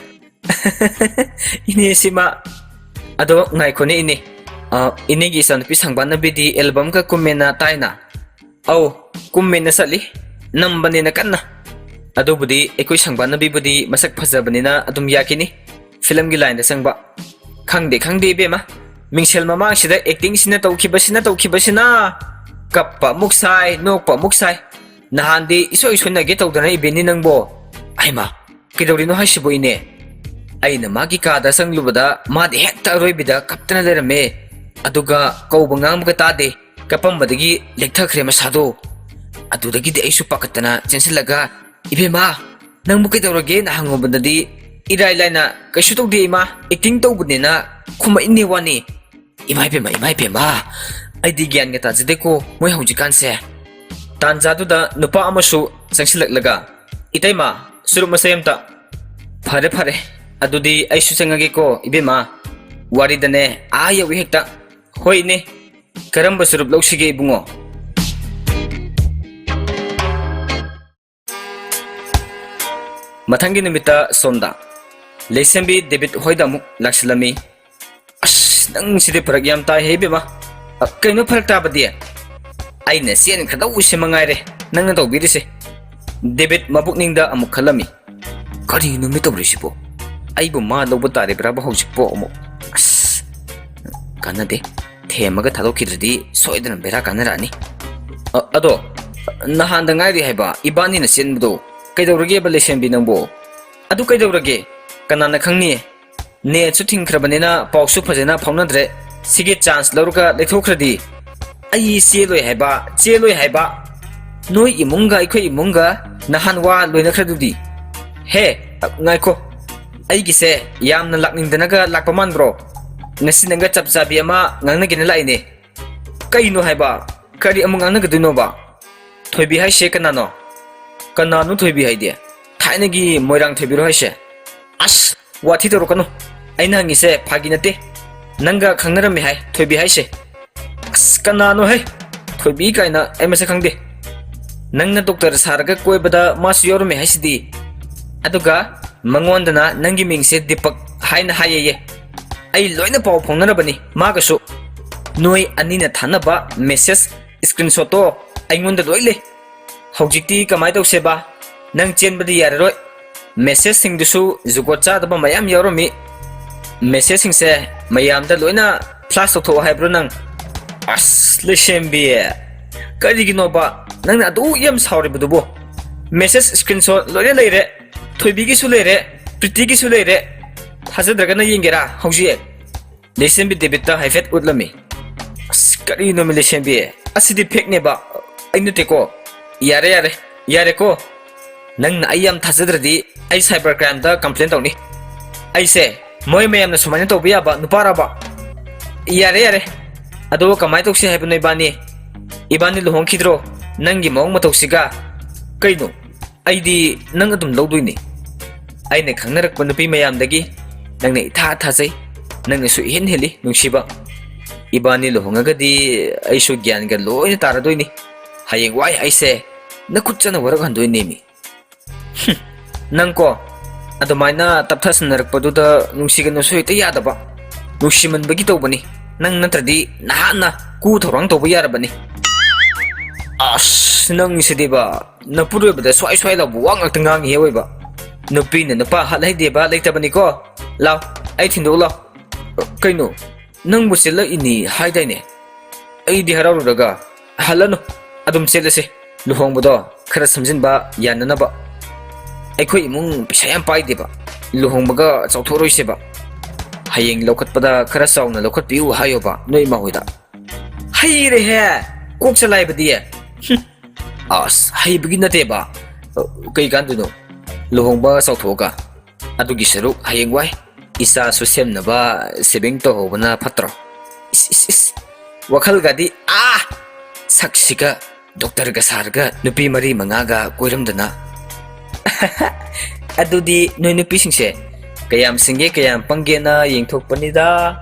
ꯏꯅꯦꯁꯤꯃ꯫ ꯑꯗꯣ ꯉꯥꯏꯈꯣꯅꯦ ꯏꯅꯦ꯫ ꯑ, ꯏꯅꯦꯒꯤ ꯏꯆꯥꯅꯨꯄꯤ ꯁꯪꯕꯥꯅꯕꯤꯗꯤ albumꯒ ꯀꯨꯝꯃꯦꯅ ꯇꯥꯏꯅ? ꯑꯧ, ꯀꯨꯝꯃꯦꯅ ꯆꯠꯂꯤ꯫ ꯅꯝꯕꯅꯦꯅ ꯀꯟꯅ꯫ ꯑꯗꯨꯕꯨꯗꯤ ꯑꯩꯈꯣꯏ ꯁꯪꯕꯥꯅꯕꯤꯕꯨꯗꯤ ꯃꯁꯛ ꯐꯖꯕꯅꯤꯅ ꯑꯗꯨꯝ ꯌꯥꯈꯤꯅꯤ꯫ Filmꯒꯤ lineꯗ ꯆꯪꯕ꯫ ꯈꯪꯗꯦ, ꯈꯪꯗꯦ ꯏꯕꯦꯝꯃ꯫ ꯃꯤꯡꯁꯦꯜ ꯃꯃꯥꯡꯁꯤꯗ actingꯁꯤꯅ ꯇꯧꯈꯤꯕꯁꯤꯅ, ꯇꯧꯈꯤꯕꯁꯤꯅ꯫ ꯀꯞꯄ ꯑꯃꯨꯛ ꯁꯥꯏ, ꯅꯣꯛꯄ ꯑꯃꯨꯛ ꯁꯥꯏ꯫ ꯅꯍꯥꯟꯗꯤ ꯏꯁꯣꯏ ꯁꯣꯏꯅꯒꯦ ꯇꯧꯗꯅ ꯏꯕꯦꯟꯅꯤ ꯅꯪꯕꯣ꯫ ꯍꯩꯃꯥ, ꯀꯩꯗꯧꯔꯤꯅꯣ ꯍꯥꯏꯁꯤꯕꯨ ꯏꯅꯦ? ꯑꯩꯅ ꯃꯥꯒꯤ ꯀꯥꯗ ꯆꯪꯂꯨꯕꯗ ꯃꯥꯗꯤ ꯍꯦꯛꯇ ꯑꯔꯣꯏꯕꯤꯗ ꯀꯞꯇꯅ ꯂꯩꯔꯝꯃꯦ꯫ ꯑꯗꯨꯒ ꯀꯧꯕ ꯉꯥꯡꯕꯒ ꯇꯥꯗꯦ꯫ ꯀꯞꯄꯝꯕꯗꯒꯤ ꯂꯦꯛꯊꯈ꯭ꯔꯦ ꯃꯁꯥꯗꯣ꯫ ꯑꯗꯨꯗꯒꯤꯗꯤ ꯑꯩꯁꯨ ꯄꯥꯈꯠꯇꯅ ꯆꯦꯟꯁꯤꯜꯂꯒ, "ꯏꯕꯦꯝꯃ, ꯅꯪꯕꯨ ꯀꯩꯗꯧꯔꯒꯦꯅ?" ꯍꯪꯉꯨꯕꯗꯗꯤ ꯏꯔꯥꯏ ꯂꯥꯏꯅ, "ꯀꯩꯁꯨ ꯇꯧꯗꯦ ꯏꯃꯥ, acting ꯇꯧꯕꯅꯦꯅ" ꯈꯨꯝꯃꯛꯏꯅꯦ ꯋꯥꯅꯤ꯫ ꯏꯃꯥ ꯏꯕꯦꯝꯃ, ꯏꯃꯥ ꯏꯕꯦꯝꯃ, ꯑꯩꯗꯤ ꯒ꯭ꯌꯥꯟꯒ ꯇꯥꯖꯗꯦꯀꯣ ꯃꯣꯏ ꯍꯧꯖꯤꯛꯀꯥꯟꯁꯦ꯫ ꯇꯥꯟꯖꯥꯗꯨꯗ ꯅꯨꯄꯥ ꯑꯃꯁꯨ ꯆꯪꯁꯤꯜꯂꯛꯂꯒ, "ꯏꯇꯩꯃ, ꯆꯨꯔꯨꯞ ꯃꯆꯩ ꯑꯝꯇ"꯫ "ꯐꯔꯦ ꯐꯔꯦ, ꯑꯗꯨꯗꯤ ꯑꯩꯁꯨ ꯆꯪꯉꯒꯦꯀꯣ ꯏꯕꯦꯝꯃ꯫ ꯋꯥꯔꯤꯗꯅꯦ ꯑꯥ ꯌꯧꯏ ꯍꯦꯛꯇ"꯫ "ꯍꯣꯏ ꯏꯅꯦ, ꯀꯔꯝꯕ ꯆꯨꯔꯨꯞ ꯂꯧꯁꯤꯒꯦ ꯏꯕꯨꯡꯉꯣ?" ꯃꯊꯪꯒꯤ ꯅꯨꯃꯤꯠꯇ ꯁꯣꯝꯗ ꯂꯩꯁꯦꯝꯕꯤ ꯗꯦꯕꯤꯠ ꯍꯣꯏꯗ ꯑꯃꯨꯛ ꯂꯥꯛꯁꯤꯜꯂꯝꯃꯤ꯫ "ꯑꯁ, ꯅꯪꯁꯤꯗꯤ ꯐꯔꯛ ꯌꯥꯝ ꯇꯥꯏꯍꯦ ꯏꯕꯦꯝꯃ꯫ ꯑ, ꯀꯩꯅꯣ ꯐꯔꯛ ꯇꯥꯕꯗꯤ? ꯑꯩꯅ ꯆꯦꯟꯈ꯭ꯔꯗꯧꯁꯦ ꯃꯉꯥꯏꯔꯦ ꯅꯪꯅ ꯇꯧꯕꯤꯔꯤꯁꯦ"꯫ ꯗꯦꯕꯤꯠ ꯃꯕꯨꯛꯅꯤꯡꯗ ꯑꯃꯨꯛ ꯈꯜꯂꯝꯃꯤ꯫ "ꯀꯔꯤꯅꯣ ꯃꯤ ꯇꯧꯔꯤꯁꯤꯕꯣ? ꯑꯩꯕꯨ ꯃꯥ ꯂꯧꯕ ꯇꯥꯔꯤꯕ꯭ꯔꯥꯕ ꯍꯧꯖꯤꯛꯄꯣ ꯑꯃꯨꯛ? ꯑꯁ, ꯀꯥꯟꯅꯗꯦ꯫ ꯊꯦꯝꯃꯒ ꯊꯥꯗꯣꯛꯈꯤꯗ꯭ꯔꯗꯤ ꯁꯣꯏꯗꯅ ꯕꯦꯔꯥ ꯀꯥꯟꯅꯔꯛꯑꯅꯤ꯫ ꯑ, ꯑꯗꯣ, ꯅꯍꯥꯟꯗ ꯉꯥꯏꯔꯤ ꯍꯥꯏꯕ ꯏꯕꯥꯅꯤꯅ ꯆꯦꯟꯕꯗꯣ ꯀꯩꯗꯧꯔꯒꯦꯕ ꯂꯩꯁꯦꯝꯕꯤ ꯅꯪꯕꯣ? ꯑꯗꯨ ꯀꯩꯗꯧꯔꯒꯦ? ꯀꯅꯥꯅ ꯈꯪꯅꯤ? Netꯁꯨ ꯊꯤꯡꯈ꯭ꯔꯕꯅꯤꯅ ꯄꯥꯎꯁꯨ ꯐꯖꯅ ꯐꯥꯎꯅꯗ꯭ꯔꯦ꯫ ꯁꯤꯒꯤ chance ꯂꯧꯔꯒ ꯂꯩꯊꯣꯛꯈ꯭ꯔꯗꯤ?" "ꯑꯩ ꯆꯦꯜꯂꯣꯏ ꯍꯥꯏꯕ, ꯆꯦꯜꯂꯣꯏ ꯍꯥꯏꯕ꯫ ꯅꯣꯏ ꯏꯃꯨꯡꯒ ꯑꯩꯈꯣꯏ ꯏꯃꯨꯡꯒ ꯅꯍꯥꯟ ꯋꯥ ꯂꯣꯏꯅꯈ꯭ꯔꯗꯨꯗꯤ"꯫ "ꯍꯦ, ꯉꯥꯏꯈꯣ꯫ ꯑꯩꯒꯤꯁꯦ ꯌꯥꯝꯅ ꯂꯥꯛꯅꯤꯡꯗꯅꯒ ꯂꯥꯛꯄ ꯃꯥꯟꯕ꯭ꯔꯣ? ꯉꯁꯤ ꯅꯪꯒ ꯆꯞ ꯆꯥꯕꯤ ꯑꯃ ꯉꯥꯡꯅꯒꯦꯅ ꯂꯥꯛꯏꯅꯦ"꯫ "ꯀꯩꯅꯣ ꯍꯥꯏꯕ? ꯀꯔꯤ ꯑꯃꯨꯛ ꯉꯥꯡꯅꯒꯗꯣꯏꯅꯣꯕ?" "ꯊꯣꯏꯕꯤ ꯍꯥꯏꯁꯦ ꯀꯅꯥꯅꯣ?" "ꯀꯅꯥꯅꯣ ꯊꯣꯏꯕꯤ ꯍꯥꯏꯗꯤ? ꯊꯥꯏꯅꯒꯤ ꯃꯣꯏꯔꯥꯡ ꯊꯣꯏꯕꯤꯔꯣ ꯍꯥꯏꯁꯦ?" ꯑꯁ, ꯋꯥꯊꯤ ꯇꯧꯔꯛꯀꯅꯨ꯫ ꯑꯩꯅ ꯍꯪꯉꯤꯁꯦ ꯐꯥꯒꯤ ꯅꯠꯇꯦ꯫ ꯅꯪꯒ ꯈꯪꯅꯔꯝꯃꯦ ꯍꯥꯏ ꯊꯣꯏꯕꯤ ꯍꯥꯏꯁꯦ? ꯑꯁ, ꯀꯅꯥꯅꯣ ꯍꯦ? ꯊꯣꯏꯕꯤ ꯀꯥꯏꯅ ꯑꯩ ꯃꯁꯛ ꯈꯪꯗꯦ꯫ ꯅꯪꯅ ꯗꯣꯛꯇꯔ ꯁꯥꯔꯒ ꯀꯣꯏꯕꯗ ꯃꯥꯁꯨ ꯌꯥꯎꯔꯝꯃꯦ ꯍꯥꯏꯁꯤꯗꯤ꯫ ꯑꯗꯨꯒ ꯃꯉꯣꯟꯗꯅ ꯅꯪꯒꯤ ꯃꯤꯡꯁꯦ ꯗꯤꯄꯛ ꯍꯥꯏꯅ ꯍꯥꯏꯌꯦꯌꯦ꯫ ꯑꯩ ꯂꯣꯏꯅ ꯄꯥꯎ ꯐꯥꯎꯅꯔꯕꯅꯤ ꯃꯥꯒꯁꯨ꯫ ꯅꯣꯏ ꯑꯅꯤꯅ ꯊꯥꯅꯕ ꯃꯦꯁꯦꯖ ꯁ꯭ꯀ꯭ꯔꯤꯟꯁꯣꯠꯇꯣ ꯑꯩꯉꯣꯟꯗ ꯂꯣꯏ ꯂꯩ꯫ ꯍꯧꯖꯤꯛꯇꯤ ꯀꯃꯥꯏ ꯇꯧꯁꯦꯕ? ꯅꯪ ꯆꯦꯟꯕꯗꯤ ꯌꯥꯔꯔꯣꯏ꯫ ꯃꯦꯁꯦꯖꯁꯤꯡꯗꯨꯁꯨ ꯖꯨꯒꯣꯠ ꯆꯥꯗꯕ ꯃꯌꯥꯝ ꯌꯥꯎꯔꯝꯃꯤ꯫ ꯃꯦꯁꯦꯖꯁꯤꯡꯁꯦ ꯃꯌꯥꯝꯗ ꯂꯣꯏꯅ ꯐ꯭ꯂꯥꯁ ꯇꯧꯊꯣꯛꯑꯣ ꯍꯥꯏꯕ꯭ꯔꯣ ꯅꯪ? ꯑꯁ, ꯂꯩꯁꯦꯝꯕꯤ, ꯀꯔꯤꯒꯤꯅꯣꯕ ꯅꯪꯅ ꯑꯗꯨ ꯌꯥꯝ ꯁꯥꯎꯔꯤꯕꯗꯨꯕꯨ? ꯃꯦꯁꯦꯖ ꯁ꯭ꯀ꯭ꯔꯤꯟꯁꯣꯠ ꯂꯣꯏꯅ ꯂꯩꯔꯦ꯫ ꯊꯣꯏꯕꯤꯒꯤꯁꯨ ꯂꯩꯔꯦ, ꯄ꯭ꯔꯤꯇꯤꯒꯤꯁꯨ ꯂꯩꯔꯦ꯫ ꯊꯥꯖꯗ꯭ꯔꯒꯅ ꯌꯦꯡꯒꯦꯔꯥ ꯍꯧꯖꯤꯛ? ꯂꯩꯁꯦꯝꯕꯤ ꯗꯦꯕꯤꯠꯇ ꯍꯥꯏꯐꯦꯠ ꯎꯠꯂꯝꯃꯤ꯫ ꯑꯁ, ꯀꯔꯤꯅꯣꯃꯤ ꯂꯩꯁꯦꯝꯕꯤ? ꯑꯁꯤꯗꯤ ꯐꯦꯛꯅꯦꯕ꯫ ꯑꯩ ꯅꯠꯇꯦꯀꯣ꯫ ꯌꯥꯔꯦ, ꯌꯥꯔꯦ꯫ ꯌꯥꯔꯦꯀꯣ꯫ ꯅꯪꯅ ꯑꯩ ꯌꯥꯝ ꯊꯥꯖꯗ꯭ꯔꯗꯤ ꯑꯩ ꯁꯥꯏꯕꯔ ꯀ꯭ꯔꯥꯏꯝꯗ ꯀꯝꯄ꯭ꯂꯦꯟ ꯇꯧꯅꯤ꯫ ꯑꯩꯁꯦ ꯃꯣꯏ ꯃꯌꯥꯝꯅ ꯁꯨꯃꯥꯏꯅ ꯇꯧꯕ ꯌꯥꯕ ꯅꯨꯄꯥꯔꯕ? ꯌꯥꯔꯦ, ꯌꯥꯔꯦ꯫ ꯑꯗꯣ ꯀꯃꯥꯏꯅ ꯇꯧꯁꯤ ꯍꯥꯏꯕꯅꯣ ꯏꯕꯥꯅꯤ? ꯏꯕꯥꯅꯤ ꯂꯨꯍꯣꯡꯈꯤꯗ꯭ꯔꯣ? ꯅꯪꯒꯤ ꯃꯑꯣꯡ ꯃꯇꯧꯁꯤꯒ꯫ ꯀꯩꯅꯣ? ꯑꯩꯗꯤ ꯅꯪ ꯑꯗꯨꯝ ꯂꯧꯗꯣꯏꯅꯤ꯫ ꯑꯩꯅ ꯈꯪꯅꯔꯛꯄ ꯅꯨꯄꯤ ꯃꯌꯥꯝꯗꯒꯤ ꯅꯪꯅ ꯏꯊꯥ ꯊꯥꯖꯩ, ꯅꯪꯅꯁꯨ ꯏꯍꯦꯟ ꯍꯦꯜꯂꯤ ꯅꯨꯡꯁꯤꯕ꯫ ꯏꯕꯥꯅꯤ ꯂꯨꯍꯣꯡꯉꯒꯗꯤ ꯑꯩꯁꯨ ꯒ꯭ꯌꯥꯟꯒ ꯂꯣꯏꯅ ꯇꯥꯔꯗꯣꯏꯅꯤ꯫ ꯍꯌꯦꯡꯋꯥꯏ ꯑꯩꯁꯦ ꯅꯈꯨꯠ ꯆꯠꯅ ꯋꯥꯔꯛꯍꯟꯗꯣꯏꯅꯦꯃꯤ꯫ ꯍꯨꯝ, ꯅꯪꯀꯣ, ꯑꯗꯨꯃꯥꯏꯅ ꯇꯞꯊꯁꯟꯅꯔꯛꯄꯗꯨꯗ ꯅꯨꯡꯁꯤꯒꯅꯨꯁꯨ ꯍꯦꯛꯇ ꯌꯥꯗꯕ꯫ ꯅꯨꯡꯁꯤꯃꯟꯕꯒꯤ ꯇꯧꯕꯅꯤ꯫ ꯅꯪ ꯅꯠꯇ꯭ꯔꯗꯤ ꯅꯍꯥꯟꯅ ꯀꯨ ꯊꯧꯔꯥꯡ ꯇꯧꯕ ꯌꯥꯔꯕꯅꯤ꯫ ꯑꯁ, ꯅꯪꯁꯤꯗꯤꯕ, ꯅꯄꯨꯔꯣꯏꯕꯗ ꯁ꯭ꯋꯥꯏ ꯁ꯭ꯋꯥꯏ ꯂꯥꯎꯕ ꯋꯥ ꯉꯥꯛꯇ ꯉꯥꯡꯉꯤꯍꯦ ꯑꯣꯏꯕ꯫ ꯅꯨꯄꯤꯅ ꯅꯨꯄꯥ ꯍꯥꯠꯍꯩꯗꯦꯕ ꯂꯩꯇꯕꯅꯤꯀꯣ꯫ ꯂꯥꯎ, ꯑꯩ ꯊꯤꯟꯗꯣꯛꯎ ꯂꯥꯎ꯫ ꯀꯩꯅꯣ? ꯅꯪꯕꯨ ꯆꯦꯜꯂꯛꯏꯅꯤ ꯍꯥꯏꯗꯥꯏꯅꯦ? ꯑꯩꯗꯤ ꯍꯔꯥꯎꯔꯨꯔꯒ꯫ ꯍꯜꯂꯅꯨ, ꯑꯗꯨꯝ ꯆꯦꯜꯂꯁꯤ꯫ ꯂꯨꯍꯣꯡꯕꯗꯣ ꯈꯔ ꯁꯝꯖꯤꯟꯕ ꯌꯥꯅꯅꯕ꯫ ꯑꯩꯈꯣꯏ ꯏꯃꯨꯡ ꯄꯩꯁꯥ ꯌꯥꯝ ꯄꯥꯏꯗꯦꯕ꯫ ꯂꯨꯍꯣꯡꯕꯒ ꯆꯥꯎꯊꯣꯛꯔꯣꯏꯁꯦꯕ꯫ ꯍꯌꯦꯡ ꯂꯧꯈꯠꯄꯗ ꯈꯔ ꯆꯥꯎꯅ ꯂꯧꯈꯠꯄꯤꯌꯨ ꯍꯥꯏꯌꯣꯕ ꯅꯣꯏ ꯏꯃꯥ ꯍꯣꯏꯗ꯫ ꯍꯩꯔꯦꯍꯦ! ꯀꯣꯛ ꯆꯂꯥꯏꯕꯗꯤ꯫ ꯍꯨꯝ꯫ ꯑꯁ, ꯍꯩꯕꯒꯤ ꯅꯠꯇꯦꯕ꯫ ꯀꯩ ꯀꯥꯟꯗꯣꯏꯅꯣ? ꯂꯨꯍꯣꯡꯕ ꯆꯥꯎꯊꯣꯛꯑꯒ꯫ ꯑꯗꯨꯒꯤ ꯁꯔꯨꯛ ꯍꯌꯦꯡꯋꯥꯏ ꯏꯆꯥꯁꯨ ꯁꯦꯝꯅꯕ ꯁꯦꯚꯤꯡ ꯇꯧꯍꯧꯕꯅ ꯐꯠꯇ꯭ꯔꯣ? ꯏꯁ, ꯏꯁ, ꯏꯁ꯫ ꯋꯥꯈꯜꯒꯗꯤ ꯑꯥ! ꯁꯛꯁꯤꯒ ꯗꯣꯛꯇꯔꯒ ꯁꯥꯔꯒ ꯅꯨꯄꯤ ꯃꯔꯤ ꯃꯉꯥꯒ ꯀꯣꯏꯔꯝꯗꯅ꯫ ꯑꯗꯨꯗꯤ ꯅꯣꯏ ꯅꯨꯄꯤꯁꯤꯡꯁꯦ ꯀꯌꯥꯝ ꯁꯤꯡꯒꯦ, ꯀꯌꯥꯝ ꯄꯪꯒꯦꯅ ꯌꯦꯡꯊꯣꯛꯄꯅꯤꯗ꯫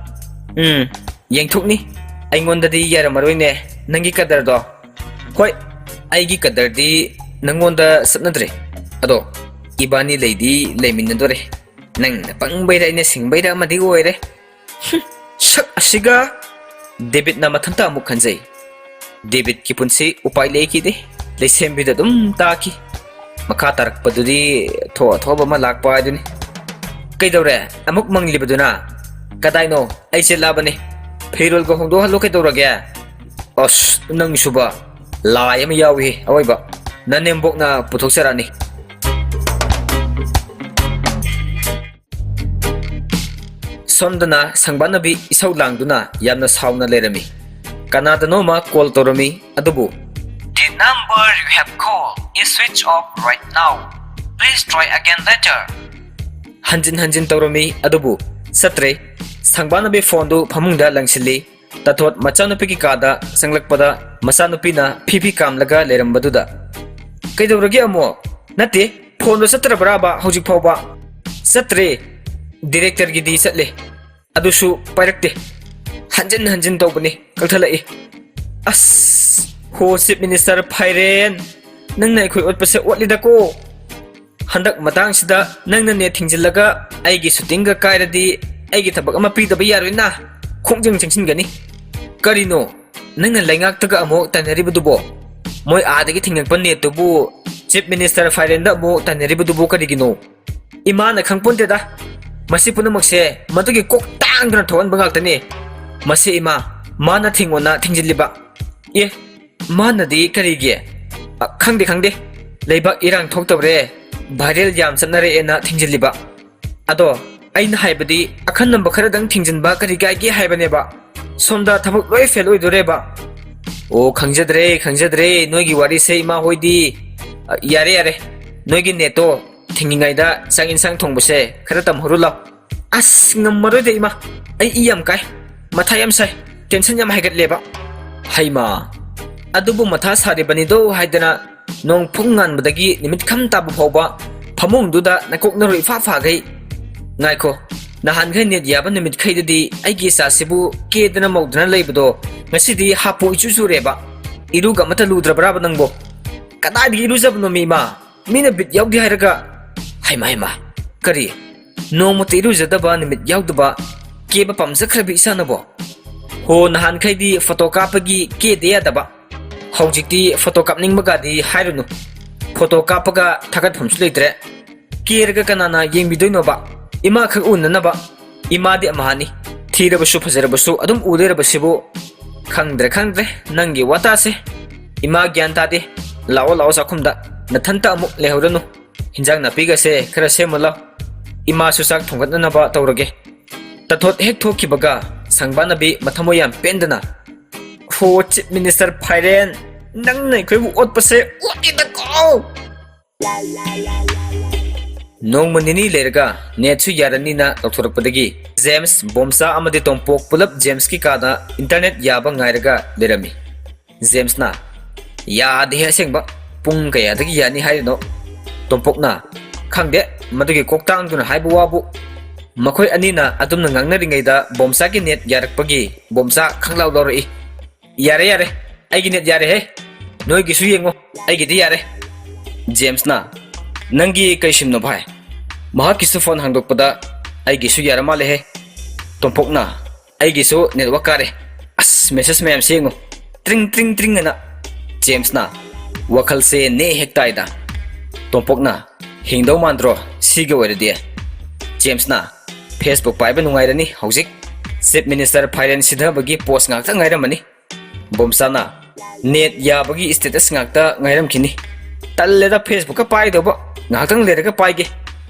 ꯎꯝ, ꯌꯦꯡꯊꯣꯛꯅꯤ꯫ ꯑꯩꯉꯣꯟꯗꯗꯤ ꯌꯥꯔꯝꯃꯔꯣꯏꯅꯦ, ꯅꯪꯒꯤ ꯀꯗꯔꯗꯣ꯫ ꯍꯣꯏ, ꯑꯩꯒꯤ ꯀꯗꯔꯗꯤ ꯅꯪꯉꯣꯟꯗ ꯆꯠꯅꯗ꯭ꯔꯦ꯫ ꯑꯗꯣ, ꯏꯕꯥꯅꯤ ꯂꯩꯗꯤ ꯂꯩꯃꯤꯟꯅꯗꯣꯔꯦ꯫ ꯅꯪꯅ ꯄꯪꯕꯩꯔ ꯑꯩꯅ ꯁꯤꯡꯕꯩꯔ ꯑꯃꯗꯤ ꯑꯣꯏꯔꯦ꯫ ꯍꯨꯝ, ꯁꯛ ꯑꯁꯤꯒ꯫ ꯗꯦꯕꯤꯠꯅ ꯃꯊꯟꯇ ꯑꯃꯨꯛ ꯈꯟꯖꯩ꯫ ꯗꯦꯕꯤꯠꯀꯤ ꯄꯨꯟꯁꯤ ꯎꯄꯥꯏ ꯂꯩꯈꯤꯗꯦ꯫ ꯂꯩꯁꯦꯝꯕꯤꯗ ꯑꯗꯨꯝ ꯇꯥꯈꯤ꯫ ꯃꯈꯥ ꯇꯥꯔꯛꯄꯗꯨꯗꯤ ꯊꯣꯛ ꯊꯣꯛꯄ ꯑꯃ ꯂꯥꯛꯄ ꯍꯥꯏꯗꯨꯅꯤ꯫ ꯀꯩꯗꯧꯔꯦ? ꯑꯃꯨꯛ ꯃꯪꯂꯤꯕꯗꯨꯅ? ꯀꯗꯥꯏꯅꯣ? ꯑꯩ ꯆꯦꯜꯂꯛꯑꯕꯅꯤ꯫ ꯐꯤꯔꯣꯜꯒ ꯍꯣꯡꯗꯣꯛꯍꯜꯂꯣ ꯀꯩꯗꯧꯔꯒꯦ? ꯑꯁ, ꯅꯪꯁꯨꯕ꯫ ꯂꯥꯏ ꯑꯃ ꯌꯥꯎꯏ ꯑꯋꯣꯏꯕ꯫ ꯅꯅꯦꯝꯕꯣꯛꯅ ꯄꯨꯊꯣꯛꯆꯔꯛꯑꯅꯤ꯫ ꯁꯣꯝꯗꯅ ꯁꯪꯕꯥꯅꯕꯤ ꯏꯁꯧ ꯂꯥꯡꯗꯨꯅ ꯌꯥꯝꯅ ꯁꯥꯎꯅ ꯂꯩꯔꯝꯃꯤ꯫ ꯀꯅꯥꯗꯅꯣꯃ ꯀꯣꯜ ꯇꯧꯔꯝꯃꯤ, ꯑꯗꯨꯕꯨ, "The number you have called is switch off right now. Please try again later." ꯍꯟꯖꯤꯟ ꯍꯟꯖꯤꯟ ꯇꯧꯔꯝꯃꯤ, ꯑꯗꯨꯕꯨ ꯆꯠꯇ꯭ꯔꯦ꯫ ꯁꯪꯕꯥꯅꯕꯤ ꯐꯣꯟꯗꯨ ꯐꯃꯨꯡꯗ ꯂꯪꯁꯤꯜꯂꯤ꯫ ꯇꯥꯊꯣꯠ ꯃꯆꯥꯅꯨꯄꯤꯒꯤ ꯀꯥꯗ ꯆꯪꯂꯛꯄꯗ ꯃꯆꯥꯅꯨꯄꯤꯅ ꯐꯤ ꯐꯤ ꯀꯥꯝꯂꯒ ꯂꯩꯔꯝꯕꯗꯨꯗ, "ꯀꯩꯗꯧꯔꯒꯦ ꯑꯃꯨꯛ? ꯅꯠꯇꯦ, ꯐꯣꯟꯗꯣ ꯆꯠꯇ꯭ꯔꯕ꯭ꯔꯥꯕ ꯍꯧꯖꯤꯛ ꯐꯥꯎꯕ?" "ꯆꯠꯇ꯭ꯔꯦ꯫ ꯗꯤꯔꯦꯛꯇꯔꯒꯤꯗꯤ ꯆꯠꯂꯦ, ꯑꯗꯨꯁꯨ ꯄꯥꯏꯔꯛꯇꯦ꯫ ꯍꯟꯖꯤꯟ ꯍꯟꯖꯤꯟ ꯇꯧꯕꯅꯤ, ꯀꯛꯊꯠꯂꯛꯏ꯫" "ꯑꯁ, ꯍꯣ ꯆꯤꯐ ꯃꯤꯅꯤꯁꯇꯔ ꯐꯥꯏꯔꯦꯟ, ꯅꯪꯅ ꯑꯩꯈꯣꯏ ꯑꯣꯠꯄꯁꯦ ꯑꯣꯠꯂꯤꯗꯀꯣ꯫ ꯍꯟꯗꯛ ꯃꯇꯥꯡꯁꯤꯗ ꯅꯪꯅ ꯅꯦꯠ ꯊꯤꯡꯖꯤꯜꯂꯒ ꯑꯩꯒꯤ ꯁꯨꯇꯤꯡꯒ ꯀꯥꯏꯔꯗꯤ ꯑꯩꯒꯤ ꯊꯕꯛ ꯑꯃ ꯄꯤꯗꯕ ꯌꯥꯔꯣꯏꯅ ꯈꯣꯡꯖꯪ ꯆꯪꯁꯤꯟꯒꯅꯤ꯫" "ꯀꯔꯤꯅꯣ ꯅꯪꯅ ꯂꯩꯉꯥꯛꯇꯒ ꯑꯃꯨꯛ ꯇꯥꯏꯅꯔꯤꯕꯗꯨꯕꯣ? ꯃꯣꯏ ꯑꯥꯗꯒꯤ ꯊꯤꯡꯉꯛꯄ ꯅꯦꯠꯇꯨꯕꯨ ꯆꯤꯐ ꯃꯤꯅꯤꯁꯇꯔ ꯐꯥꯏꯔꯦꯟꯗ ꯑꯃꯨꯛ ꯇꯥꯏꯅꯔꯤꯕꯗꯨꯕꯨ ꯀꯔꯤꯒꯤꯅꯣ?" "ꯏꯃꯥꯅ ꯈꯪꯄꯣꯟꯇꯦꯗ꯫ ꯃꯁꯤ ꯄꯨꯝꯅꯃꯛꯁꯦ ꯃꯗꯨꯒꯤ ꯀꯣꯛ ꯇꯥꯡꯗꯨꯅ ꯊꯣꯛꯍꯟꯕ ꯉꯥꯛꯇꯅꯤ꯫ ꯃꯁꯤ ꯏꯃꯥ, ꯃꯥꯅ ꯊꯤꯡꯉꯣꯅ ꯊꯤꯡꯖꯤꯜꯂꯤꯕ꯫" "ꯑꯦ, ꯃꯥꯅꯗꯤ ꯀꯔꯤꯒꯤ?" "ꯑ, ꯈꯪꯗꯦ, ꯈꯪꯗꯦ꯫ ꯂꯩꯕꯥꯛ ꯏꯔꯥꯡ ꯊꯣꯛꯇꯧꯔꯦ, ꯚꯥꯏꯔꯦꯜ ꯌꯥꯝ ꯆꯠꯅꯔꯛꯑꯦꯅ ꯊꯤꯡꯖꯤꯜꯂꯤꯕ꯫ ꯑꯗꯣ ꯑꯩꯅ ꯍꯥꯏꯕꯗꯤ ꯑꯈꯟꯅꯕ ꯈꯔꯗꯪ ꯊꯤꯡꯖꯤꯟꯕ ꯀꯔꯤ ꯀꯥꯏꯒꯦ ꯍꯥꯏꯕꯅꯦꯕ꯫ ꯁꯣꯝꯗ ꯊꯕꯛ ꯂꯣꯏ ꯐꯦꯜ ꯑꯣꯏꯗꯣꯔꯦꯕ꯫" "ꯑꯣ, ꯈꯪꯖꯗ꯭ꯔꯦ, ꯈꯪꯖꯗ꯭ꯔꯦ ꯅꯣꯏꯒꯤ ꯋꯥꯔꯤꯁꯦ ꯏꯃꯥ ꯍꯣꯏꯗꯤ꯫ ꯑ, ꯌꯥꯔꯦ, ꯌꯥꯔꯦ꯫ ꯅꯣꯏꯒꯤ ꯅꯦꯠꯇꯣ ꯊꯤꯡꯉꯤꯉꯩꯗ ꯆꯥꯛ ꯏꯟꯁꯥꯡ ꯊꯣꯡꯕꯁꯦ ꯈꯔ ꯇꯝꯍꯧꯔꯨ ꯂꯥꯎ꯫" "ꯑꯁ, ꯉꯝꯃꯔꯣꯏꯗ ꯏꯃꯥ꯫ ꯑꯩ ꯏ ꯌꯥꯝ ꯀꯥꯏ꯫ ꯃꯊꯥ ꯌꯥꯝ ꯁꯥꯏ꯫ ꯇꯦꯟꯁꯟ ꯌꯥꯝ ꯍꯥꯏꯒꯠꯂꯦꯕ꯫" "ꯍꯩꯃꯥ, ꯑꯗꯨꯕꯨ ꯃꯊꯥ ꯁꯥꯔꯤꯕꯅꯤꯗꯣ ꯍꯥꯏꯗꯅ ꯅꯣꯡ ꯐꯨꯡ ꯉꯥꯟꯕꯗꯒꯤ ꯅꯨꯃꯤꯠ ꯈꯝ ꯇꯥꯕ ꯐꯥꯎꯕ ꯐꯃꯨꯡꯗꯨꯗ ꯅꯀꯣꯛ ꯅꯔꯨ ꯏꯐꯥ ꯐꯥꯈꯩ ꯉꯥꯏꯈꯣ, ꯅꯍꯥꯟꯈꯩ ꯅꯦꯠ ꯌꯥꯕ ꯅꯨꯃꯤꯠꯈꯩꯗꯗꯤ ꯑꯩꯒꯤ ꯏꯆꯥꯁꯤꯕꯨ ꯀꯦꯗꯅ ꯃꯧꯗꯅ ꯂꯩꯕꯗꯣ ꯉꯁꯤꯗꯤ ꯍꯥꯄꯨ ꯏꯆꯨ ꯆꯨꯔꯦꯕ꯫ ꯏꯔꯨꯒ ꯑꯃꯠꯇ ꯂꯨꯗ꯭ꯔꯕ꯭ꯔꯥꯕ ꯅꯪꯕꯣ? ꯀꯗꯥꯏꯗꯒꯤ ꯏꯔꯨꯖꯕꯅꯣꯃꯤ ꯏꯃꯥ? ꯃꯤꯅ ꯕꯤꯠ ꯌꯥꯎꯗꯦ ꯍꯥꯏꯔꯒ꯫ ꯍꯩꯃꯥ ꯍꯩꯃꯥ, ꯀꯔꯤ? ꯅꯣꯡꯃꯇ ꯏꯔꯨꯖꯗꯕ, ꯅꯨꯃꯤꯠ ꯌꯥꯎꯗꯕ, ꯀꯦꯕ ꯄꯥꯝꯖꯈ꯭ꯔꯕꯤ ꯏꯆꯥꯅꯕꯣ? ꯍꯣ, ꯅꯍꯥꯟꯈꯩꯗꯤ ꯐꯣꯇꯣ ꯀꯥꯞꯄꯒꯤ ꯀꯦꯗꯦ ꯌꯥꯗꯕ, ꯍꯧꯖꯤꯛꯇꯤ ꯐꯣꯇꯣ ꯀꯥꯞꯅꯤꯡꯕꯒꯗꯤ ꯍꯥꯏꯔꯨꯅꯨ꯫ ꯐꯣꯇꯣ ꯀꯥꯞꯄꯒ ꯊꯥꯒꯠꯐꯝꯁꯨ ꯂꯩꯇ꯭ꯔꯦ꯫ ꯀꯦꯔꯒ ꯀꯅꯥꯅ ꯌꯦꯡꯕꯤꯗꯣꯏꯅꯣꯕ? ꯏꯃꯥꯈꯛ ꯎꯅꯅꯕ꯫ ꯏꯃꯥꯗꯤ ꯑꯃꯍꯥꯅꯤ, ꯊꯤꯔꯕꯁꯨ ꯐꯖꯔꯕꯁꯨ ꯑꯗꯨꯝ ꯎ ꯂꯩꯔꯕꯁꯤꯕꯨ꯫ ꯈꯪꯗ꯭ꯔꯦ ꯈꯪꯗ꯭ꯔꯦ, ꯅꯪꯒꯤ ꯋꯥꯇꯥꯁꯦ꯫ ꯏꯃꯥ ꯒ꯭ꯌꯥꯟ ꯇꯥꯗꯦ꯫ ꯂꯥꯛꯑꯣ ꯂꯥꯛꯑꯣ ꯆꯥꯛꯈꯨꯝꯗ, ꯅꯊꯟꯇ ꯑꯃꯨꯛ ꯂꯩꯍꯧꯔꯅꯨ꯫ ꯍꯤꯟꯖꯥꯡ ꯅꯥꯄꯤꯒꯁꯦ ꯈꯔ ꯁꯦꯝꯃꯨ ꯂꯥꯎ꯫ ꯏꯃꯥꯁꯨ ꯆꯥꯛ ꯊꯣꯡꯒꯠꯅꯅꯕ ꯇꯧꯔꯒꯦ꯫ ꯇꯊꯣꯠ ꯍꯦꯛ ꯊꯣꯛꯈꯤꯕꯒ ꯁꯪꯕꯥꯅꯕꯤ ꯃꯊꯃꯣꯏ ꯌꯥꯝ ꯄꯦꯟꯗꯅ, "ꯍꯣ, ꯆꯤꯐ ꯃꯤꯅꯤꯁꯇꯔ ꯐꯥꯏꯔꯦꯟ, ꯅꯪꯅ ꯑꯩꯈꯣꯏꯕꯨ ꯑꯣꯠꯄꯁꯦ ꯑꯣꯠꯂꯤꯗꯀꯣ!" ꯅꯣꯡꯃ ꯅꯤꯅꯤ ꯂꯩꯔꯒ ꯅꯦꯠꯁꯨ ꯌꯥꯔꯅꯤꯅ ꯂꯧꯊꯣꯔꯛꯄꯗꯒꯤ ꯖꯦꯝꯁ, ꯕꯣꯝꯆꯥ ꯑꯃꯗꯤ ꯇꯣꯝꯄꯣꯛ ꯄꯨꯂꯞ ꯖꯦꯝꯁꯀꯤ ꯀꯥꯗ ꯏꯟꯇꯔꯅꯦꯠ ꯌꯥꯕ ꯉꯥꯏꯔꯒ ꯂꯩꯔꯝꯃꯤ꯫ ꯖꯦꯝꯁꯅ, "ꯌꯥꯗꯦꯍꯦ ꯑꯁꯦꯡꯕ, ꯄꯨꯡ ꯀꯌꯥꯗꯒꯤ ꯌꯥꯅꯤ ꯍꯥꯏꯔꯤꯅꯣ?" ꯇꯣꯝꯄꯣꯛꯅ, "ꯈꯪꯗꯦ, ꯃꯗꯨꯒꯤ ꯀꯣꯛꯇꯥꯡꯗꯨꯅ ꯍꯥꯏꯕ ꯋꯥꯕꯨ"꯫ ꯃꯈꯣꯏ ꯑꯅꯤꯅ ꯑꯗꯨꯝꯅ ꯉꯥꯡꯅꯔꯤꯉꯩꯗ ꯕꯣꯝꯆꯥꯒꯤ ꯅꯦꯠ ꯌꯥꯔꯛꯄꯒꯤ ꯕꯣꯝꯆꯥ ꯈꯪꯂꯥꯎ ꯂꯥꯎꯔꯛꯏ꯫ "ꯌꯥꯔꯦ, ꯌꯥꯔꯦ, ꯑꯩꯒꯤ ꯅꯦꯠ ꯌꯥꯔꯦꯍꯦ꯫ ꯅꯣꯏꯒꯤꯁꯨ ꯌꯦꯡꯉꯣ, ꯑꯩꯒꯤꯗꯤ ꯌꯥꯔꯦ"꯫ ꯖꯦꯝꯁꯅ, "ꯅꯪꯒꯤ ꯀꯩ ꯁꯤꯝꯅꯣ ꯚꯥꯏ?" ꯃꯍꯥꯛꯀꯤꯁꯨ ꯐꯣꯟ ꯍꯥꯡꯗꯣꯛꯄꯗ, "ꯑꯩꯒꯤꯁꯨ ꯌꯥꯔ ꯃꯥꯜꯂꯦꯍꯦ"꯫ ꯇꯣꯝꯄꯣꯛꯅ, "ꯑꯩꯒꯤꯁꯨ ꯅꯦꯠꯋꯥꯛ ꯀꯥꯔꯦ꯫ ꯑꯁ, ꯃꯦꯁꯦꯖ ꯃꯌꯥꯝꯁꯦ ꯌꯦꯡꯉꯨ, ꯇ꯭ꯔꯤꯡ ꯇ꯭ꯔꯤꯡ ꯇ꯭ꯔꯤꯡ ꯑꯅ"꯫ ꯖꯦꯝꯁꯅ, "ꯋꯥꯈꯜꯁꯦ ꯅꯦ ꯍꯦꯛ ꯇꯥꯏꯗ"꯫ ꯇꯣꯝꯄꯣꯛꯅ, "ꯍꯤꯡꯗꯧ ꯃꯥꯟꯗ꯭ꯔꯣ ꯁꯤꯒꯤ ꯑꯣꯏꯔꯗꯤ?" ꯖꯦꯝꯁꯅ, "ꯐꯦꯁꯕꯨꯛ ꯄꯥꯏꯕ ꯅꯨꯡꯉꯥꯏꯔꯅꯤ ꯍꯧꯖꯤꯛ꯫ ꯆꯤꯐ ꯃꯤꯅꯤꯁꯇꯔ ꯐꯥꯏꯔꯦꯟ ꯁꯤꯊꯕꯒꯤ ꯄꯣꯁ ꯉꯥꯛꯇ ꯉꯥꯏꯔꯝꯃꯅꯤ"꯫ ꯕꯣꯝꯆꯥꯅ, "ꯅꯦꯠ ꯌꯥꯕꯒꯤ ꯁ꯭ꯇꯦꯇꯁ ꯉꯥꯛꯇ ꯉꯥꯏꯔꯝꯈꯤꯅꯤ꯫ ꯇꯜꯂꯦꯗ ꯐꯦꯁꯕꯨꯛꯀ ꯄꯥꯏꯗꯧꯕ, ꯉꯥꯏꯍꯥꯛꯇꯪ ꯂꯩꯔꯒ ꯄꯥꯏꯒꯦ"꯫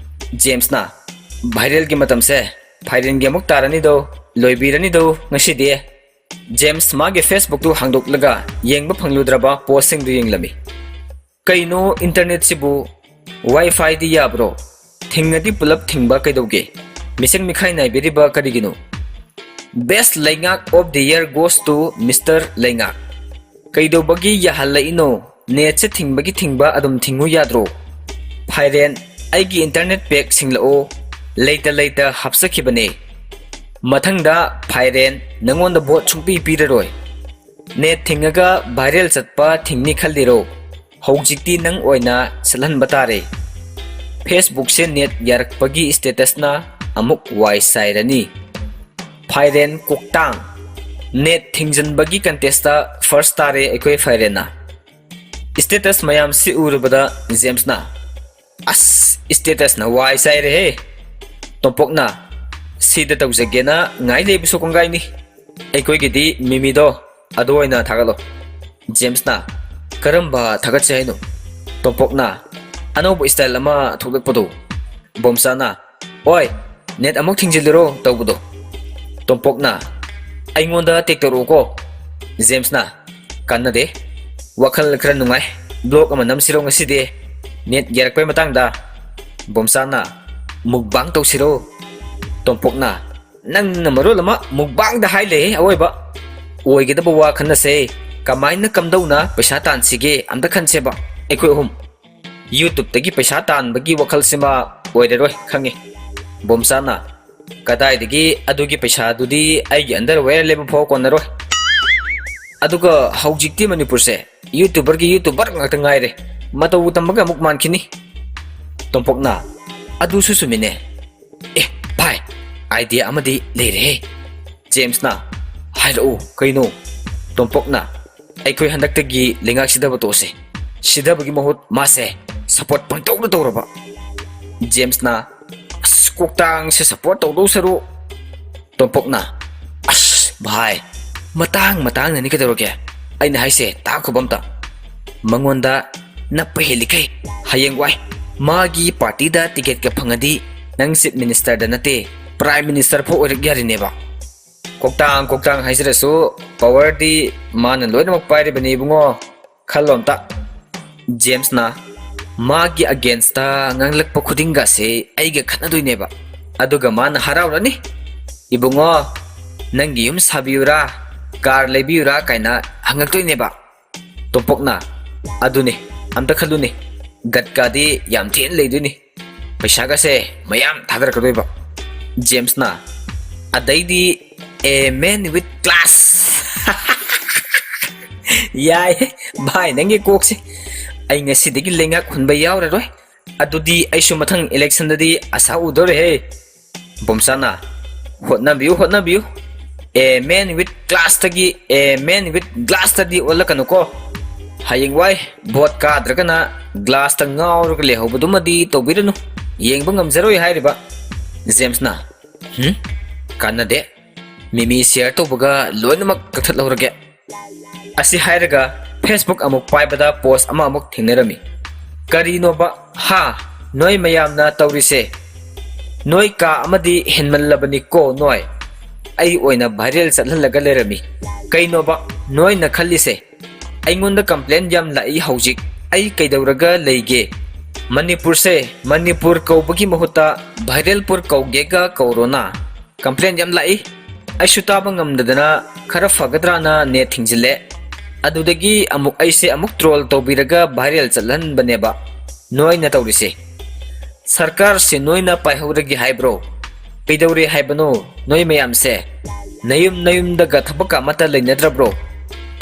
ꯖꯦꯝꯁꯅ, "ꯚꯥꯏꯔꯦꯜꯒꯤ ꯃꯇꯝꯁꯦ ꯐꯥꯏꯔꯦꯟꯒꯤ ꯑꯃꯨꯛ ꯇꯥꯔꯅꯤꯗꯣ, ꯂꯣꯏꯕꯤꯔꯅꯤꯗꯣ ꯉꯁꯤꯗꯤ"꯫ ꯖꯦꯝꯁ ꯃꯥꯒꯤ ꯐꯦꯁꯕꯨꯛꯇꯨ ꯍꯥꯡꯗꯣꯛꯂꯒ ꯌꯦꯡꯕ ꯐꯪꯂꯨꯗ꯭ꯔꯕ ꯄꯣꯁꯁꯤꯡꯗꯨ ꯌꯦꯡꯂꯝꯃꯤ꯫ "ꯀꯩꯅꯣ ꯏꯟꯇꯔꯅꯦꯠꯁꯤꯕꯨ? ꯋꯥꯏꯐꯥꯏꯗꯤ ꯌꯥꯕ꯭ꯔꯣ? ꯊꯤꯡꯉꯗꯤ ꯄꯨꯂꯞ ꯊꯤꯡꯕ ꯀꯩꯗꯧꯒꯦ? ꯃꯤꯆꯪ ꯃꯤꯈꯥꯏ ꯅꯥꯏꯕꯤꯔꯤꯕ ꯀꯔꯤꯒꯤꯅꯣ?" "Best ꯂꯩꯉꯥꯛ of the year goes to Mister ꯂꯩꯉꯥꯛ"꯫ "ꯀꯩꯗꯧꯕꯒꯤ ꯌꯥꯍꯜꯂꯛꯏꯅꯣ? ꯅꯦꯠꯁꯦ ꯊꯤꯡꯕꯒꯤ ꯊꯤꯡꯕ ꯑꯗꯨꯝ ꯊꯤꯡꯉꯨ ꯌꯥꯗ꯭ꯔꯣ?" "ꯐꯥꯏꯔꯦꯟ, ꯑꯩꯒꯤ ꯏꯟꯇꯔꯅꯦꯠ ꯄꯦꯛ ꯁꯤꯡꯂꯛꯑꯣ"꯫ ꯂꯩꯇ ꯂꯩꯇ ꯍꯥꯞꯆꯈꯤꯕꯅꯦ꯫ ꯃꯊꯪꯗ ꯐꯥꯏꯔꯦꯟ ꯅꯪꯉꯣꯟꯗ ꯚꯣꯠ ꯁꯨꯡꯄꯤ ꯄꯤꯔꯔꯣꯏ꯫ ꯅꯦꯠ ꯊꯤꯡꯉꯒ ꯚꯥꯏꯔꯦꯜ ꯆꯠꯄ ꯊꯤꯡꯅꯤ ꯈꯜꯂꯤꯔꯣ? ꯍꯧꯖꯤꯛꯇꯤ ꯅꯪ ꯑꯣꯏꯅ ꯆꯠꯍꯟꯕ ꯇꯥꯔꯦ꯫ ꯐꯦꯁꯕꯨꯛꯁꯦ ꯅꯦꯠ ꯌꯥꯔꯛꯄꯒꯤ ꯁ꯭ꯇꯦꯇꯁꯅ ꯑꯃꯨꯛ ꯋꯥꯏ ꯆꯥꯏꯔꯅꯤ꯫ ꯐꯥꯏꯔꯦꯟ ꯀꯣꯛꯇꯥꯡ, ꯅꯦꯠ ꯊꯤꯡꯖꯤꯟꯕꯒꯤ ꯀꯟꯇꯦꯁꯇ ꯐꯥꯔꯁ ꯇꯥꯔꯦ ꯑꯩꯈꯣꯏ ꯐꯥꯏꯔꯦꯟꯅ꯫ ꯁ꯭ꯇꯦꯇꯁ ꯃꯌꯥꯝꯁꯤ ꯎꯔꯨꯕꯗ ꯖꯦꯝꯁꯅ, "ꯑꯁ, ꯁ꯭ꯇꯦꯇꯁꯅ ꯋꯥꯏ ꯆꯥꯏꯔꯦꯍꯦ!" ꯇꯣꯝꯄꯣꯛꯅ, "ꯁꯤꯗ ꯇꯧꯖꯒꯦꯅ ꯉꯥꯏ ꯂꯩꯕꯁꯨ ꯀꯣꯡꯒꯥꯏꯅꯤ꯫ ꯑꯩꯈꯣꯏꯒꯤꯗꯤ ꯃꯤꯃꯤꯗꯣ ꯑꯗꯨ ꯑꯣꯏꯅ ꯊꯥꯒꯠꯂꯣ꯫" ꯖꯦꯝꯁꯅ, "ꯀꯔꯝꯕ ꯊꯥꯒꯠꯁꯦ ꯍꯥꯏꯅꯣ?" ꯇꯣꯝꯄꯣꯛꯅ, "ꯑꯅꯧꯕ ꯁ꯭ꯇꯥꯏꯜ ꯑꯃ ꯊꯣꯛꯂꯛꯄꯗꯣ꯫" ꯕꯣꯝꯆꯥꯅ, "ꯑꯣꯏ, ꯅꯦꯠ ꯑꯃꯨꯛ ꯊꯤꯡꯖꯤꯜꯂꯤꯔꯣ ꯇꯧꯕꯗꯣ?" ꯇꯣꯝꯄꯣꯛꯅ, "ꯑꯩꯉꯣꯟꯗ ꯇꯦꯛ ꯇꯧꯔꯛꯎꯀꯣ꯫" ꯖꯦꯝꯁꯅ, "ꯀꯥꯟꯅꯗꯦ, ꯋꯥꯈꯜ ꯈꯔ ꯅꯨꯡꯉꯥꯏ, ꯕ꯭ꯂꯣꯛ ꯑꯃ ꯅꯝꯁꯤꯔꯣ ꯉꯁꯤꯗꯤ, ꯅꯦꯠ ꯌꯥꯔꯛꯄꯩ ꯃꯇꯥꯡꯗ?" ꯕꯣꯝꯆꯥꯅ, "ꯃꯨꯛꯕꯥꯡ ꯇꯧꯁꯤꯔꯣ?" ꯇꯣꯝꯄꯣꯛꯅ, "ꯅꯪꯅ ꯃꯔꯣꯜ ꯑꯃ ꯃꯨꯛꯕꯥꯡꯗ ꯍꯥꯏ ꯂꯩ ꯑꯋꯣꯏꯕ꯫ ꯑꯣꯏꯒꯗꯕ ꯋꯥ ꯈꯟꯅꯁꯦ, ꯀꯃꯥꯏꯅ ꯀꯝꯗꯧꯅ ꯄꯩꯁꯥ ꯇꯥꯟꯁꯤꯒꯦ ꯑꯝꯇ ꯈꯟꯁꯦꯕ ꯑꯩꯈꯣꯏ ꯑꯍꯨꯝ꯫ ꯌꯨꯇ꯭ꯌꯨꯕꯇꯒꯤ ꯄꯩꯁꯥ ꯇꯥꯟꯕꯒꯤ ꯋꯥꯈꯜꯁꯤꯃ ꯑꯣꯏꯔꯔꯣꯏ ꯈꯪꯉꯤ꯫" ꯕꯣꯝꯆꯥꯅ, "ꯀꯗꯥꯏꯗꯒꯤ ꯑꯗꯨꯒꯤ ꯄꯩꯁꯥꯗꯨꯗꯤ ꯑꯩꯒꯤ ꯑꯟꯗꯔꯋꯦꯌꯔ ꯂꯩꯕ ꯐꯥꯎ ꯀꯣꯟꯅꯔꯣꯏ꯫ ꯑꯗꯨꯒ ꯍꯧꯖꯤꯛꯇꯤ ꯃꯅꯤꯄꯨꯔꯁꯦ ꯌꯨꯇ꯭ꯌꯨꯕꯔꯒꯤ ꯌꯨꯇ꯭ꯌꯨꯕꯔ ꯉꯥꯛꯇ ꯉꯥꯏꯔꯦ꯫ ꯃꯇꯧ ꯇꯝꯕꯒ ꯑꯃꯨꯛ ꯃꯥꯟꯈꯤꯅꯤ꯫" ꯇꯣꯝꯄꯣꯛꯅ, "ꯑꯗꯨꯁꯨ ꯆꯨꯝꯃꯤꯅꯦ꯫ ꯑꯦ ꯚꯥꯏ, ꯑꯥꯏꯗꯤꯌꯥ ꯑꯃꯗꯤ ꯂꯩꯔꯦꯍꯦ꯫" ꯖꯦꯝꯁꯅ, "ꯍꯥꯏꯔꯛꯎ, ꯀꯩꯅꯣ?" ꯇꯣꯝꯄꯣꯛꯅ, "ꯑꯩꯈꯣꯏ ꯍꯟꯗꯛꯇꯒꯤ ꯂꯩꯉꯥꯛ ꯁꯤꯗꯕ ꯇꯣꯛꯑꯁꯦ꯫ ꯁꯤꯗꯕꯒꯤ ꯃꯍꯨꯠ ꯃꯥꯁꯦ ꯁꯞꯄꯣꯔꯠ ꯄꯪꯇꯧꯗ ꯇꯧꯔꯕ꯫" ꯖꯦꯝꯁꯅ, "ꯑꯁ, ꯀꯣꯛꯇꯥꯡꯁꯦ ꯁꯞꯄꯣꯔꯠ ꯇꯧꯗꯧ ꯁꯔꯨꯛ꯫" ꯇꯣꯝꯄꯣꯛꯅ, "ꯑꯁ ꯚꯥꯏ, ꯃꯇꯥꯡ ꯃꯇꯥꯡꯅꯅꯤ ꯀꯩꯗꯧꯔꯒꯦ? ꯑꯩꯅ ꯍꯥꯏꯁꯦ ꯇꯥꯈꯣꯕ ꯑꯝꯇ꯫ ꯃꯉꯣꯟꯗ ꯅꯞꯄ ꯍꯦꯜꯂꯤꯈꯩ ꯍꯌꯦꯡꯋꯥꯏ ꯃꯥꯒꯤ ꯄꯥꯔꯇꯤꯗ ꯇꯤꯀꯦꯠꯀ ꯐꯪꯉꯗꯤ ꯅꯪ ꯆꯤꯐ ꯃꯤꯅꯤꯁꯇꯔꯗ ꯅꯠꯇꯦ, ꯄ꯭ꯔꯥꯏꯝ ꯃꯤꯅꯤꯁꯇꯔ ꯐꯥꯎ ꯑꯣꯏꯔꯛ ꯌꯥꯔꯤꯅꯦꯕ꯫" "ꯀꯣꯛꯇꯥꯡ ꯀꯣꯛꯇꯥꯡ ꯍꯥꯏꯖꯔꯁꯨ ꯄꯋꯥꯔꯗꯤ ꯃꯥꯅ ꯂꯣꯏꯅꯃꯛ ꯄꯥꯏꯔꯤꯕꯅꯤ ꯏꯕꯨꯡꯉꯣ, ꯈꯜꯂꯣ ꯑꯝꯇ꯫" ꯖꯦꯝꯁꯅ, "ꯃꯥꯒꯤ ꯑꯒꯦꯟꯁꯇ ꯉꯥꯡꯂꯛꯄ ꯈꯨꯗꯤꯡꯒꯁꯦ ꯑꯩꯒ ꯈꯠꯅꯗꯣꯏꯅꯦꯕ꯫ ꯑꯗꯨꯒ ꯃꯥꯅ ꯍꯔꯥꯎꯔꯅꯤ꯫ 'ꯏꯕꯨꯡꯉꯣ, ꯅꯪꯒꯤ ꯌꯨꯝ ꯁꯥꯕꯤꯌꯨꯔꯥ, ꯀꯥꯔ ꯂꯩꯕꯤꯌꯨꯔꯥ?' ꯀꯥꯏꯅ ꯍꯪꯉꯛꯇꯣꯏꯅꯦꯕ꯫" ꯇꯣꯝꯄꯣꯛꯅ, "ꯑꯗꯨꯅꯤ, ꯑꯝꯇ ꯈꯜꯂꯨꯅꯦ, ꯒꯠꯀꯥꯗꯤ ꯌꯥꯝ ꯊꯤꯅ ꯂꯩꯗꯣꯏꯅꯤ꯫ ꯄꯩꯁꯥꯒꯁꯦ ꯃꯌꯥꯝ ꯊꯥꯗꯔꯛꯀꯗꯣꯏꯕ꯫ ꯖꯦꯝꯁꯅ, "ꯑꯗꯩꯗꯤ a man with class." ꯌꯥꯏ ꯚꯥꯏ, ꯅꯪꯒꯤ ꯀꯣꯛꯁꯦ꯫ ꯑꯩ ꯉꯁꯤꯗꯒꯤ ꯂꯩꯉꯥꯛ ꯍꯨꯟꯕ ꯌꯥꯎꯔꯔꯣꯏ꯫ ꯑꯗꯨꯗꯤ ꯑꯩꯁꯨ ꯃꯊꯪ ꯏꯂꯦꯛꯁꯟꯗꯗꯤ ꯑꯁꯥ ꯎꯗꯧꯔꯦꯍꯦ꯫ ꯕꯣꯝꯆꯥꯅ, "ꯍꯣꯠꯅꯕꯤꯌꯨ, ꯍꯣꯠꯅꯕꯤꯌꯨ꯫ A man with classꯇꯒꯤ a man with glassꯇꯗꯤ ꯑꯣꯜꯂꯛꯀꯅꯨꯀꯣ꯫ ꯍꯌꯦꯡꯋꯥꯏ ꯚꯣꯠ ꯀꯥꯗ꯭ꯔꯒꯅ ꯒ꯭ꯂꯥꯁꯇ ꯉꯥꯎꯔꯒ ꯂꯩꯍꯧꯕꯗꯨꯃꯗꯤ ꯇꯧꯕꯤꯔꯅꯨ꯫ ꯌꯦꯡꯕ ꯉꯝꯖꯔꯣꯏ" ꯍꯥꯏꯔꯤꯕ꯫ ꯖꯦꯝꯁꯅ, "ꯍꯨꯝ? ꯀꯥꯟꯅꯗꯦ꯫ ꯃꯤꯃꯤ ꯁꯤꯌꯔ ꯇꯧꯕꯒ ꯂꯣꯏꯅꯃꯛ ꯀꯛꯊꯠꯍꯧꯔꯒꯦ꯫" ꯑꯁꯤ ꯍꯥꯏꯔꯒ Facebook ꯑꯃꯨꯛ ꯄꯥꯏꯕꯗ ꯄꯣꯁ ꯑꯃ ꯑꯃꯨꯛ ꯊꯦꯡꯅꯔꯝꯃꯤ꯫ "ꯀꯔꯤꯅꯣꯕ? ꯍꯥ? ꯅꯣꯏ ꯃꯌꯥꯝꯅ ꯇꯧꯔꯤꯁꯦ? ꯅꯣꯏ ꯀꯥ ꯑꯃꯗꯤ ꯍꯦꯟꯃꯜꯂꯕꯅꯤꯀꯣ ꯅꯣꯏ꯫ ꯑꯩ ꯑꯣꯏꯅ ꯚꯥꯏꯔꯦꯜ ꯆꯠꯍꯜꯂꯒ ꯂꯩꯔꯝꯃꯤ꯫ ꯀꯩꯅꯣꯕ ꯅꯣꯏꯅ ꯈꯜꯂꯤꯁꯦ? ꯑꯩꯉꯣꯟꯗ ꯀꯝꯄ꯭ꯂꯦꯟ ꯌꯥꯝ ꯂꯥꯛꯏ ꯍꯧꯖꯤꯛ꯫ ꯑꯩ ꯀꯩꯗꯧꯔꯒ ꯂꯩꯒꯦ? ꯃꯅꯤꯄꯨꯔꯁꯦ, ꯃꯅꯤꯄꯨꯔ ꯀꯧꯕꯒꯤ ꯃꯍꯨꯠꯇ ꯚꯥꯏꯔꯦꯜꯄꯨꯔ ꯀꯧꯒꯦꯒ ꯀꯧꯔꯣꯅ꯫ ꯀꯝꯄ꯭ꯂꯦꯟ ꯌꯥꯝ ꯂꯥꯛꯏ꯫ ꯑꯩꯁꯨ ꯇꯥꯕ ꯉꯝꯗꯗꯅ ꯈꯔ ꯐꯒꯗ꯭ꯔꯥꯅ ꯅꯦꯠ ꯊꯤꯡꯖꯤꯜꯂꯦ꯫ ꯑꯗꯨꯗꯒꯤ ꯑꯃꯨꯛ ꯑꯩꯁꯦ ꯑꯃꯨꯛ ꯇ꯭ꯔꯣꯜ ꯇꯧꯕꯤꯔꯒ ꯚꯥꯏꯔꯦꯜ ꯆꯠꯍꯟꯕꯅꯦꯕ ꯅꯣꯏꯅ ꯇꯧꯔꯤꯁꯦ꯫ ꯁꯔꯀꯥꯔꯁꯦ ꯅꯣꯏꯅ ꯄꯥꯏꯍꯧꯔꯒꯦ ꯍꯥꯏꯕ꯭ꯔꯣ? ꯀꯩꯗꯧꯔꯦ ꯍꯥꯏꯕꯅꯣ ꯅꯣꯏ ꯃꯌꯥꯝꯁꯦ? ꯅꯌꯨꯝ ꯅꯌꯨꯝꯗꯒ ꯊꯕꯛꯀ ꯑꯃꯠꯇ ꯂꯩꯅꯗ꯭ꯔꯕ꯭ꯔꯣ?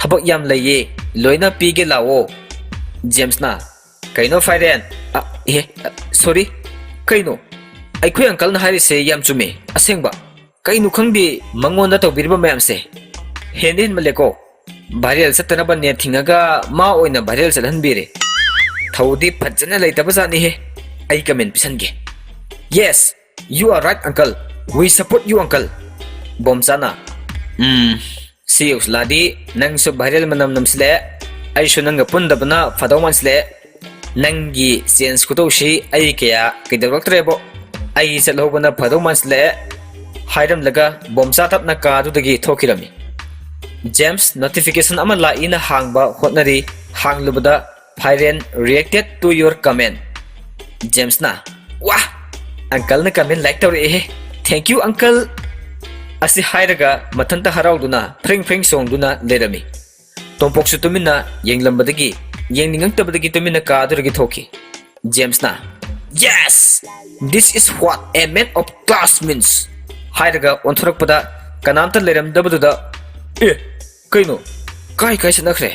ꯊꯕꯛ ꯌꯥꯝ ꯂꯩꯌꯦ, ꯂꯣꯏꯅ ꯄꯤꯒꯦ ꯂꯥꯛꯑꯣ꯫" ꯖꯦꯝꯁꯅ, "ꯀꯩꯅꯣ ꯐꯥꯏꯔꯦꯟ? ꯑ, ꯑꯦ, ꯑ, ꯁꯣꯔꯤ꯫ ꯀꯩꯅꯣ? ꯑꯩꯈꯣꯏ ꯑꯪꯀꯜꯅ ꯍꯥꯏꯔꯤꯁꯦ ꯌꯥꯝ ꯆꯨꯝꯃꯦ, ꯑꯁꯦꯡꯕ꯫ ꯀꯩꯅꯣ ꯈꯪꯗꯦ ꯃꯉꯣꯟꯗ ꯇꯧꯕꯤꯔꯤꯕ ꯃꯌꯥꯝꯁꯦ꯫ ꯍꯦꯟꯗꯤ ꯍꯦꯟꯃꯜꯂꯦꯀꯣ꯫ ꯚꯥꯏꯔꯦꯜ ꯆꯠꯇꯅꯕ ꯅꯦꯠ ꯊꯤꯡꯉꯒ ꯃꯥ ꯑꯣꯏꯅ ꯚꯥꯏꯔꯦꯜ ꯆꯠꯍꯟꯕꯤꯔꯦ꯫ ꯊꯧꯗꯤ ꯐꯖꯅ ꯂꯩꯇꯕꯖꯥꯠꯅꯤꯍꯦ꯫ ꯑꯩ ꯀꯃꯦꯟ ꯄꯤꯁꯟꯒꯦ꯫" "Yes, you are right, uncle. We support you, uncle." ꯕꯣꯝꯆꯥꯅ, "ꯎꯝ, ꯁꯤ ꯌꯧꯁꯤꯜꯂꯛꯑꯗꯤ ꯅꯪꯁꯨ ꯚꯥꯏꯔꯦꯜ ꯃꯅꯝ ꯅꯝꯁꯤꯜꯂꯛꯑꯦ꯫ ꯑꯩꯁꯨ ꯅꯪꯒ ꯄꯨꯟꯗꯕꯅ ꯐꯗꯧ ꯃꯥꯟꯁꯤꯜꯂꯛꯑꯦ꯫ ꯅꯪꯒꯤ ꯆꯦꯟꯖ ꯈꯨꯇꯧꯁꯤ ꯑꯩ ꯀꯌꯥ ꯀꯩꯗꯧꯔꯛꯇ꯭ꯔꯦꯕꯣ꯫ ꯑꯩ ꯆꯠꯍꯧꯕꯅ ꯐꯗꯧ ꯃꯥꯟꯁꯤꯜꯂꯛꯑꯦ," ꯍꯥꯏꯔꯝꯂꯒ ꯕꯣꯝꯆꯥ ꯇꯞꯅ ꯀꯥꯗꯨꯗꯒꯤ ꯊꯣꯛꯈꯤꯔꯝꯃꯤ꯫ ꯖꯦꯝꯁ ꯅꯣꯇꯤꯐꯤꯀꯦꯁꯟ ꯑꯃ ꯂꯥꯛꯏꯅ ꯍꯥꯡꯕ ꯍꯣꯠꯅꯔꯤ꯫ ꯍꯥꯡꯂꯨꯕꯗ, "Phairen reacted to your comment." ꯖꯦꯝꯁꯅ, "ꯋꯥ! ꯑꯪꯀꯜꯅ ꯀꯃꯦꯟ ꯂꯥꯏꯛ ꯇꯧꯔꯛꯑꯦꯍꯦ꯫ Thank you, uncle!" ꯑꯁꯤ ꯍꯥꯏꯔꯒ ꯃꯊꯟꯇ ꯍꯔꯥꯎꯗꯨꯅ ꯐ꯭ꯔꯤꯡ ꯐ꯭ꯔꯤꯡ ꯆꯣꯡꯗꯨꯅ ꯂꯩꯔꯝꯃꯤ꯫ ꯇꯣꯝꯄꯣꯛꯁꯨ ꯇꯨꯃꯤꯟꯅ ꯌꯦꯡꯂꯝꯕꯗꯒꯤ, ꯌꯦꯡꯅꯤꯡꯉꯛꯇꯕꯗꯒꯤ ꯇꯨꯃꯤꯟꯅ ꯀꯥꯗꯨꯗꯒꯤ ꯊꯣꯛꯈꯤ꯫ ꯖꯦꯝꯁꯅ, "Yes! This is what a man of class means!" ꯍꯥꯏꯔꯒ ꯑꯣꯟꯊꯣꯔꯛꯄꯗ ꯀꯅꯥꯝꯇ ꯂꯩꯔꯝꯗꯕꯗꯨꯗ, "ꯑꯦ, ꯀꯩꯅꯣ? ꯀꯥꯏ ꯀꯥꯏ ꯆꯠꯅꯈ꯭ꯔꯦ?"